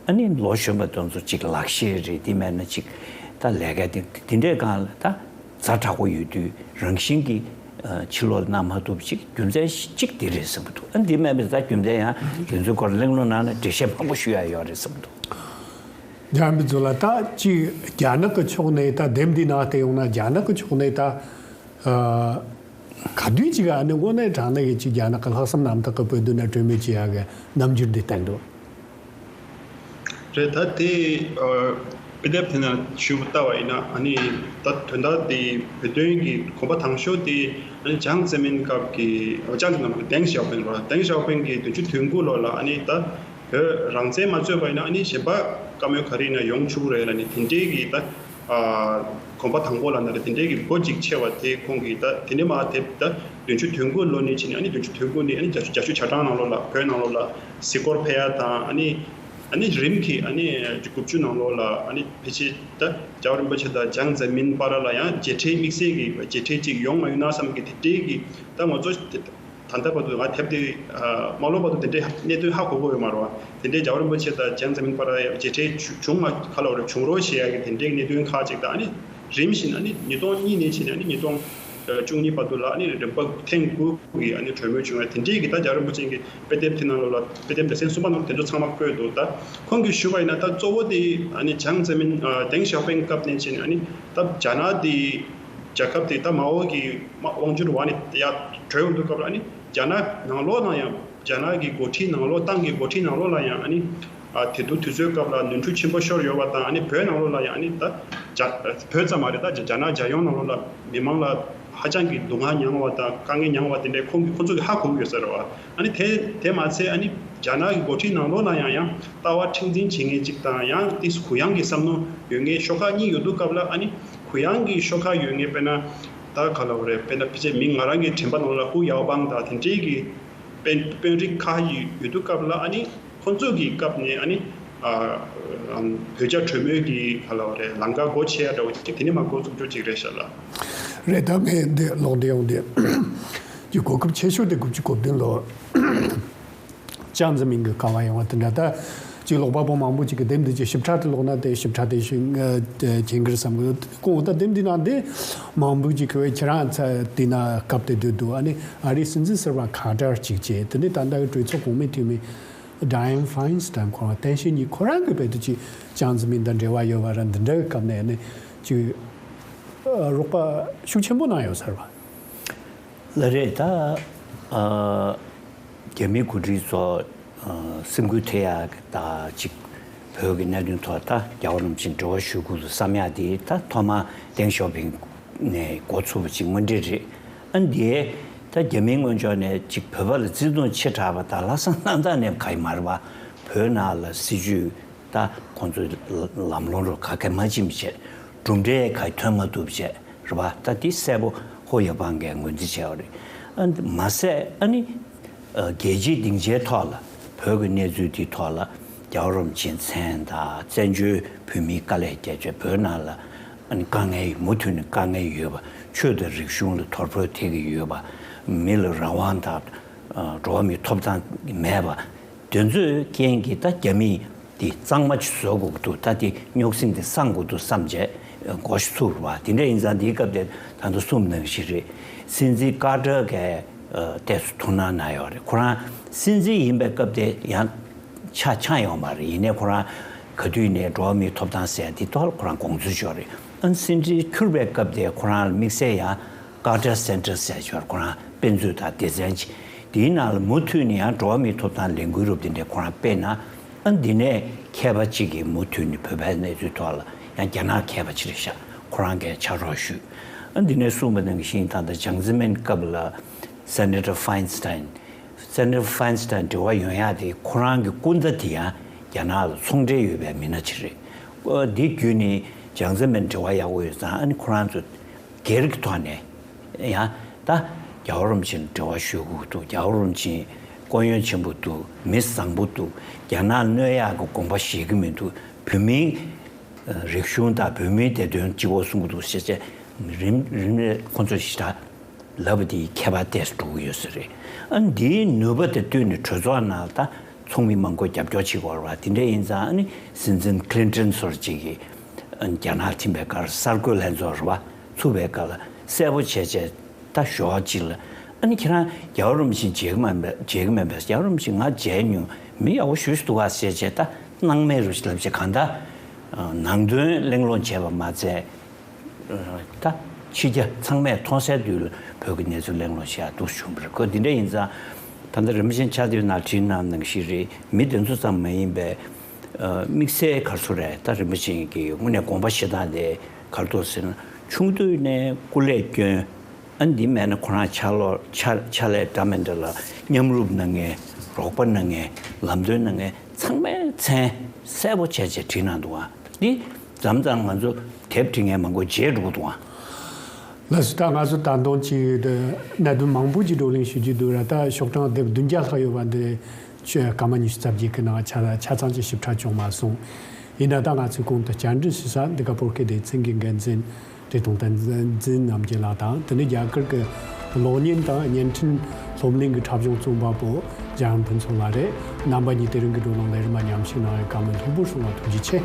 ཨ་ནི་ལོ་གཞོན་པ་དེ་ཚོ་ཅིག་ལག་ཤེས་རེད། དེ་མེད་ན་ཅིག་ད་ལས་ཀ་དེ་དེ་འདྲའི་སྒང་ལ་ད། ཛ་དྲག་པོ་ཡོད་དུས་རང་བཞིན་གྱིས་ཕྱི་ལོགས་གནང་མ་ཐུབ་ཅིག་རྒྱུ་མཚན་གཅིག་འདི་རེད་བསམ་གྱི་འདུག་ཨ་འདི་མེད་པའི་ད་རྒྱུ་མཚན་ཡང་དེ་ཚོའི་སྐོར་གླེང་སློང་གནང་ན་འགྲེལ་བཤད་མང་པོ་ཞུ་ཡ་ཡོད་རེད་བསམ་གྱི་འདུག་རྒྱ་མི་ཚོ་ལ་ད་ཅིག་རྒྱ་ནག་གི་ཕྱོགས་ནས་ད་དེབ་འདི་ནང་བལྟས་ཡོང་ན་རྒྱ་ནག་གི་ཕྱོགས་ནས་ད་ག་དུས་ཅིག་ཨ་ནི་དངོས་གནས་དྲང་གནས་ཀྱི་ཅིག་རྒྱ་ནག་གི་ལྷག་བསམ་རྣམ་དག་གི་བོད་དོན་ལ་གྲོས་མོལ་བྱེད་ཡ་གི་རྣམ་འགྱུར་འདི་བསྟན་འདུག་རེད། ད་དེ་དཔེ་དེབ་དེ་ན་ཞུ་བ་ལྟ་བ་ཡིན་ན་ཨ་ནི་ད་དོན་དག་དེ་བོད་དོན་གྱི་གོམ་པ་དང་ཤོས་དེ་ཨ་ནི་ཅང་ཙེ་མིན་སྐབས་ཀྱི་ཅང་ཙེ་མིན་ལ་ཏེང་ཞའོ་ཕིང་རེད། ཏེང་ཞའོ་ཕིང་གིས་བདུན་ཅུ་དོན་དགུ་ལོ་ལ་ཨ་ནི་ད་བོད་རང་བཙན་མ་རྩོད་པ་ཡིན་ན་ཨ་ནི་གཞན་པ་བཀའ་མོལ་ག་རེ་ཡིན་ན་ཡོང་ཆོག་རེད་ལ་ནི་དེ་འདྲའི་གི་ད་གོམ་པ་དང་པོ་ལ་ན་རེད། དེ་འདྲའི་གི་སྒོ་གཅིག་ཕྱེ་བ་དེ་ཁོང་གིས་ད་དེ་ནས་མ་དེབ་ད་བདུན་ཅུ་དོན་དགུ་ལོ་ནས་ཕྱིན་ནས་ཨ་ནི་བདུན་ཅུ་དོན་དགུ་ནས་ཨ་ནི་བརྒྱད་ཅུ་བརྒྱད་ཅུ་གྱ་གྲངས་ནང་ལོགས་ལ་བོད་ནང་ལོགས་ལ་གཟིགས་སྐོར་ཕེབས་ཡ་དང་ཨ་ནི། ཨ་ནི་རིམ་གྱིས་ཨ་ནི་དགུ་བཅུ་ནང་ལོགས་ལ་ཨ་ནི་ཕལ་ཆེར་ད་རྒྱལ་བ་རིན་པོ་ཆེ་དང་ཅང་ཙེ་མིན་བར་ལ་ཡང་མཇལ་འཕྲད་དམིགས་བསལ་གྱི་མཇལ་འཕྲད་ཅིག་ཡོང་མ་ཡོང་ན་བསམ་གྱི་དེ་འདྲའི་གི་ད་ང་ཚོ་ད་ལྟ་བར་དུ་ང་དེབ་དེ་མ་ཀློག་བར་དུ་དེ་འདྲའི་གནད་དོན་ཧ་གོ་གི་ཡོད་མ་རེད་བ། དེ་འདྲའི་རྒྱལ་བ་རིན་པོ་ཆེ་དང་ཅང་ཙེ་མིན་བར་ལ་ཡང་མཇལ་འཕྲད་བྱུང་མ་ག་ལ་བ་རེད་བྱུང་རོགས་བྱེད་ཡ་གི་དེ་འདྲའི་གནད་དོན་ཁག་ཅིག་དང་ཨ་ནི་རིམ་བཞིན་ཨ་ནི་ཉིས་སྟོང་གཉིས་ནས་ཕྱིན་ནས་ཨ་ནི་ཉིས་སྟོང་བཅུ་གཉིས་བར་དུ་ལ་ཨ་ནི་རིམ་པ་ཐེངས་དགུ་གི་ཨ་ནི་གྲོས་མོལ་བྱུང་བ་དེ་འདྲའི་གི་ད་རྒྱལ་བ་རིན་པོ་ཆེ་གི་དཔེ་དེབ་དེ་ནང་ལོགས་ལ་དཔེ་དེབ་སྡེ་ཚན་གསུམ་པ་ནང་དེ་ཚོ་ཚང་མ་བཀོད་འདུག་ད་ཁོང་གིས་ཞུས་པ་ཡིན་ན་ད་གཙོ་བོ་དེ་ཨ་ནི་ཅང་ཙེ་མིན་ཏེང་ཞའོ་ཕིང་སྐབས་ནས་བྱས་ནས་ཨ་ནི་ད་རྒྱ་ནག་དེ་རྒྱལ་ཁབ་དེ་ད་མའོ་གི་དབང་སྒྱུར་འོག་ནས་ཡར་གྲོལ་ཡོང་དུས་སྐབས་ལ་ཨ་ནི་རྒྱ་ནག་ནང་ལོགས་ནང་ཡང་རྒྱ་ནག་གི་འགོ་ཁྲིད་ནང་ལོགས་ཏང་གི་འགོ་ཁྲིད་ནང་ལོགས་ལ་ཡང་ཨ་ནི། ཨ་དེ་དུས་དུས་ཚོད་སྐབས་ལ་ནོར་འཁྲུལ་ཆེན་པོ་ཤོར་ཡོད་པ་དང་ཨ་ནི་བོད་ནང་ལོགས་ལ་ཡང་ཨ་ནི་ད་རྒྱ་བོད་ཙམ་མ་རེད་ད་རྒྱ་ནག་རྒྱལ་ཡོངས་ནང་ལོགས་ལ་མི་མང་ལ་ཧ་ཅང་གི་སྡུག་བསྔལ་མྱངས་པ་དང་དཀའ་ངལ་མྱངས་པ་དེ་འདྲའི་ཁོང་གིས་ཁོང་ཚོ་གིས་ཧ་གོ་གི་ཡོད་ས་རེད་བ། ཨ་ནི་དེ་དེ་མ་ཚད་ཨ་ནི་རྒྱ་ནག་གི་འགོ་ཁྲིད་ནང་ལོགས་ལ་ཡང་ཡང་ལྟ་བ་མཁྲེགས་འཛིན་བྱེད་མཁན་ཅིག་དང་ཡང་དེ་གུ་ཡངས་ཀྱི་བསམ་བློ་ཡོད་མཁན་ཤོག་ཁག་གཉིས་ཡོད་དུས་སྐབས་ལ་ཨ་ནི་གུ་ཡངས་ཀྱི་ཤོག་ཁག་ཡོད་མཁན་དཔེར་ན་ད་ག་ལ་བ་རེད་དཔེར་ན་ཕལ་ཆེར་མི་ང་རང་གི་དྲན་པ་ནང་ལ་ཧུ་ཡའོ་པང་དང་དེ་འདྲའི་གི་དཔོན་དཔོན་རིགས་ཁག་ཡོད་དུས་སྐབས་ལ་ཨ་ནི། ཁོང་ཚོ་གི་སྐབས་ནས་ཨ་ནི་ཨ་ཨམ་བོད་རྒྱ་གྲོས་མོལ་གྱི་ག་ལ་བ་རེད་ལམ་ཁ་སྒོ་ཕྱེ་ཡ་འདྲ་བོ་ཅིག་དེ་ནས་མར་འགོ་བཙུགས་རྒྱུ་ཅིག་རེད་ཤག་ལ། རེད། ད་ངས་འདི་ཀློག་བདེ་ཡོང་དེ་ཀྱི་གོ་སྐབས་ཆེ་ཤོས་དེ་དགུ་བཅུ་གོ་བདུན་ལོ་ཅང་ཙེ་མིན་གྱི་སྐབས་ཡོང་བ་དེ་འདྲ། ད་ཅིག་ཀློག་པ་པོ་མང་པོ་ཅིག་གི་དེབ་འདི་ཅིག་ཞིབ་ཕྲ་དེ་ཀློག་ན་དེ་ཞིབ་ཕྲ་དེ་ཞིག་མཁྱེན་གྱི་རེད་བསམ་གི་ཡོད། ཁོང་ད་དེབ་འདི་ནང་འདི་མང་པོ་ཅིག་གི་ཁྱེད་རང་ཚ་དེ་ན་སྐབས་དེ་སྡོད་འདུག་ཨ་ནི་ཨ་རིའི་སྲིད་འཛིན་ཟུར་པ་ཁ་ཏར་ཅིག་བྱས་དེ་ནས་ད་ལྟ་གི་གྲོས་ཚོགས་གོང་མའི་འཐུས་མི། Dianne Feinstein ཁོ་རང་བསྟན་ཤེས་གཉིས་ཁོ་རང་གི་བོད་དུ་ཅིག་ཅང་ཙེ་མིན་དང་འབྲེལ་བ་ཡོད་པ་ར་འདི་འདྲ་གི་སྐབས་ནས་ནི་ཅིག་རོགས་པ་ཤུགས་ཆེན་པོ་གནང་ཡོད་ས་རེད་པ། ལགས་རེད། ད་ཨ་རྒྱ་མི་འགོ་ཁྲིད་ཚོ་ཨ་སེམས་འགུལ་ཐེབས་ཡག་གི་ད་ཅིག་བོད་ཀྱི་གནད་དོན་ཐོག་ད་རྒྱལ་བ་རིན་པོ་ཆེ་འབྲེལ་བ་ཞུ་དགོས་འདུག་བསམ་ཡག་དེ་ད་ཐོག་མ་ཏེང་ཞའོ་ཕིང་ནས་འགོ་ཚུགས་པ་ཅིག་དངོས་འབྲེལ་རེད། ཨ་འདིའི་ད་རྒྱ་མིའི་ངོས་ཕྱོགས་ནས་ཅིག་བོད་པ་ལ་བརྩེ་དུང་ཆེ་དྲགས་པ་དང་ལྷག་བསམ་རྣམ་དག་ནས་ག་ཡི་མ་རེད་པ། བོད་ནང་ལ་སྲིད་ཇུས་ད་ཁོང་ཚོས་ལམ་ལྷོང་རུ་ག་གེ་མ་ཕྱིན་པ་བྱས། གྲུབ་འབྲས་ག་ཐོན་མ་ཐུབ་བྱས། རེད་པ། ད་དེ་གསལ་པོ་ཧོ་ཡ་པང་གིས་ངོས་འཛིན་བྱས་པ་རེད། ཨ་ནི་མ་ཟད་ཨ་ནི་ཨ་རྒྱལ་སྤྱིའི་སྡིངས་ཆའི་ཐོག་ལ་བོད་ཀྱི་གནས་ཚུལ་དེའི་ཐོག་ལ་རྒྱལ་བ་རིན་པོ་ཆེའི་མཚན་དང་བཙན་བྱོལ་བོད་མིའི་དཀའ་ལས་བརྒྱབ་བྱས་བོད་ནང་ལ་ཨ་ནི་དཀའ་ངལ་མུ་མཐུད་ནས་དཀའ་ངལ་ཡོད་པ། ཆོས་དང་རིག་གཞུང་ལ་དོར་ཕོག་ཐེབས་ཀྱི་ཡོད་པ། མི་ལ་རང་དབང་དང་ཨ་འགྲོ་བ་མིའི་ཐོབ་ཐང་མེད་པ། དེ་ཚོའི་རྐྱེན་གྱིས་ད་རྒྱ་མིས་དེ་གཙང་མ་ཅིག་བཟོ་དགོས་ཀྱི་འདུག་ད་དེ་རྙོག་ཟིང་དེ་སངས་དགོས་འདུག་བསམ་བྱས་འགོ་ཞིག་ཚུགས་པ། དེ་འདྲ་ཡིན་ཙང་དེའི་སྐབས་དེ་ད་ལྟ་གསུངས་པ་ནང་བཞིན་རེད། སྲིད་འཛིན་ཀར་ཏར་གྱིས་ཨ་ཏོག་ཙམ་ཐུགས་སྣང་གནང་ཡོད་རེད། ཁོ་རང་སྲིད་འཛིན་ཡིན་པའི་སྐབས་དེ་ཡང་ཆ་ཚང་ཡོད་མ་རེད། ཡིན་ནའི་ཁོ་རང་ག་དུས་ནས་འགྲོ་བ་མིའི་ཐོབ་ཐང་ཟེར་དེ་ཐོག་ལ་ཁོ་རང་དགོངས་ཚུལ་ཡོད་རེད། ཨ་ནི་སྲིད་འཛིན་གྱུར་པའི་སྐབས་དེ་ཁོ་རང་ལ་དམིགས་བསལ་ཡང་ཀར་ཏར་སེན་ཊར་ཟེར་ཡོད་རེད། ཁོ་རང་དཔེ་མཛོད་དང་སྡེ་ཚན་ཅིག་དེའི་ནང་ལ་མུ་མཐུད་ནས་ཡང་འགྲོ་བ་མིའི་ཐོབ་ཐང་ལས་འགུལ་རུ་དེ་འདྲས་ཁོ་རང་སྤེལ་ན། ཨ་འདི་ནས་མཁས་པ་གཅིག་གིས་མུ་མཐུད་ནས་བོད་པའི་གནས་ཚུལ་ཐོག་ལ་ཡང་རྒྱ་ནག་མཁས་པ་ཅིག་རེད་ཤག་ཁོ་རང་གིས་ཕྱག་རོགས་ཞུས། ཨ་འདི་ནས་གསུངས་པ་ནང་བཞིན་ད་ལྟ་ཅང་ཙེ་མིན་སྐབས་ལ་སེ་ནེ་ཊར་ཕ་ཡིན་སི་ཊན། སེ་ནེ་ཊར་ཕ་ཡིན་སི་ཊན་འབྲེལ་བ་ཡོང་ཡག་དེ་ཁོ་རང་གི་སྐུ་ཟླ་དེ་ཡང་རྒྱ་ནག་ལ་ཚོང་འབྲེལ་ཡོད་པའི་མི་སྣ་ཅིག་རེད། ཨ་འདི་བརྒྱུད་ནས་ཅང་ཙེ་མིན་འབྲེལ་བ་ཡག་པོ་ཡོད་ཙང་ཨ་ནི་ཁོ་རང་ཚོ་སྒེར་གྱི་ཐོག་ནས་ཡང་ད་རྒྱལ་བ་རིན་པོ་ཆེ་ལ་འབྲེལ་བ་ཞུ་དགོས་འདུག་རྒྱལ་བ་རིན་པོ་ཆེ་དཀོན་ཡོན་ཆེན་པོ་འདུག་མི་བཟང་པོ་འདུག་རྒྱ་ནག་གནོད་ཡག་གི་དགོངས་པ་བཞེས་ཀྱི་མི་འདུག་བོད་མིའི་རིག་གཞུང་དང་བོད་མིའི་བདེ་དོན་གཅིག་པོ་སྲུང་གི་འདུག་ཞེས་བྱས་རིམ་རིམ་ནས་ཁོ་ཚོས་ཞེ་དྲག་ལབ་པ་དེ་ཡིས་ཁྱད་པར་ཏོག་ཙམ་འགྲོ་གི་ཡོད་ས་རེད། ཨ་འདིའི་ནུས་པ་དེ་བཏོན་ནས་གྲོས་ཚོགས་ནང་ད་ཚོགས་མི་མང་པོ་རྒྱབ་སྐྱོར་བྱེད་དགོས་རེད་པ། དེ་འདྲ་ཡིན་ཙང་ཨ་ནི་སྲིད་འཛིན་ཀི་ལིན་ཊོན་སོགས་ཅིག་གིས་ཨ་ནི་རྒྱ་ནག་ཕྱིན་པའི་ཁར་གསར་འགོད་ལྷན་ཚོགས་རེད་པ། ཚུགས་པའི་སྐབས་ལ་གསལ་པོ་བྱས་བྱས་ད་ཞོགས་གཅིག་ལ་ཨ་ནི་ཁྱེད་རང་རྒྱལ་བ་རིན་པོ་ཆེ་མཇལ་གི་མ་མཇལ་གི་མེད་པས། རྒྱལ་བ་རིན་པོ་ཆེ་ང་མཇལ་མྱོང་། མི་ཡག་པོ་ཞེ་པོ་ཅིག་འདུག་ག་ཞེས་བྱས་ད་སྣང་མེད་རུ་ལབ་བྱས་གང་ལྟར་ནང་དོན་གླེང་སློང་བྱས་པ་མ་ཚད། ད་ཕྱི་རྒྱལ་ཚང་མས་མཐོང་སའི་དུས་ལ་བོད་ཀྱི་གནས་ཚུལ་གླེང་སློང་བྱེད་ཡག་འདུག་བྱུང་བ་རེད། ཁོ་འདི་འདྲ་ཡིན་ཙང་ད་ལྟ་རིན་པོ་ཆེ་ཕྱག་དེབ་ནང་བྲིས་གནང་ནང་བཞིན་རེད། མི་དེ་ཚོ་ཙམ་མ་ཡིན་པའི་དམིགས་བསལ་ག་རེ་ཟེར་དགོས་རེད། ད་རིན་པོ་ཆེ་གིས་དངོས་གནས་དགོངས་པ་བཞེས་སྟངས་དེ་ག་རེ་འདུག་ཟེར་ན་ཆུང་དུས་ནས་སྐུ་ལས་བསྐྱོན། ཨ་འདི་མེད་ན་ཁོ་རང་ཕྱག་ལོ་ཕྱག་ཕྱག་ལས་འདྲ་མི་འདྲ་ལ་མཉམ་རུབ་གནང་མཁན། རོགས་པ་གནང་མཁན། ལམ་སྟོན་གནང་མཁན་ཚང་མའི་མཚན་གསལ་པོ་བྱས་བྱས་བྲིས་གནང་འདུག་ཨ། འདི་མཚམས་མཚམས་ང་ཚོ་དེབ་བྲིས་མཁན་མང་པོ་བརྗེད་འགྲོ་གི་འདུག་ཨ། ལགས་སོ། ད་ང་ཚོ་ད་དུང་ཅིག་གནད་དོན་མང་པོ་ཅིག་བགྲོ་གླེང་ཞུ་རྒྱུ་འདུག་ར། ད་ཤོག་གྲངས་དེབ་བདུན་བརྒྱ་ལྷག་ཡོད་པ་འདི་ཆ་སྐར་མ་ཉི་ཤུ་རྩ་བརྒྱད་ཀྱི་ནང་ཆ་ཆ་ཚང་ཅིག་ཞིབ་ཕྲ་བྱུང་མ་སོང་། ཡིན་ན་ད་ང་ཚོས་གོང་དུ་བཅར་འདྲི་ཞུ་ས་འདི་ག་བོད་སྐད་སྡེ་ཚན་གྱི་འགན་འཛིན་བཀྲས་མཐོང་བསྟན་འཛིན་རྣམ་རྒྱལ་ལགས་དང་། དེ་ནས་རྒྱ་གར་གྱི་གློག་བརྙན་དང་བརྙན་འཕྲིན་སློབ་གླིང་གི་འཁྲབ་གཞུང་རྩོམ་པ་པོ་འཇམ་དབྱངས་ཕུན་ཚོགས་ལགས་རེད། རྣམ་པ་གཉིས་དེ་རིང་གི་བགྲོ་གླེང་ལས་རིམ་མ་མཉམ་ཞུགས་གནང་བའི་བཀའ་མོལ་ལྷུག་པོ་གསུང་བ་ཐུགས་རྗེ་ཆེ།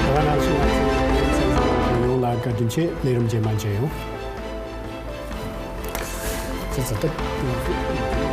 ད་ག་ནང་བཞིན་ང་ཚོའི་ཚན་ཚན་ཡོངས་ལ་བཀའ་དྲིན་ཆེ། ལས་རིམ་རྗེས་མ་མཇལ་ཡོང་། ཙི་ཙི་ཏི།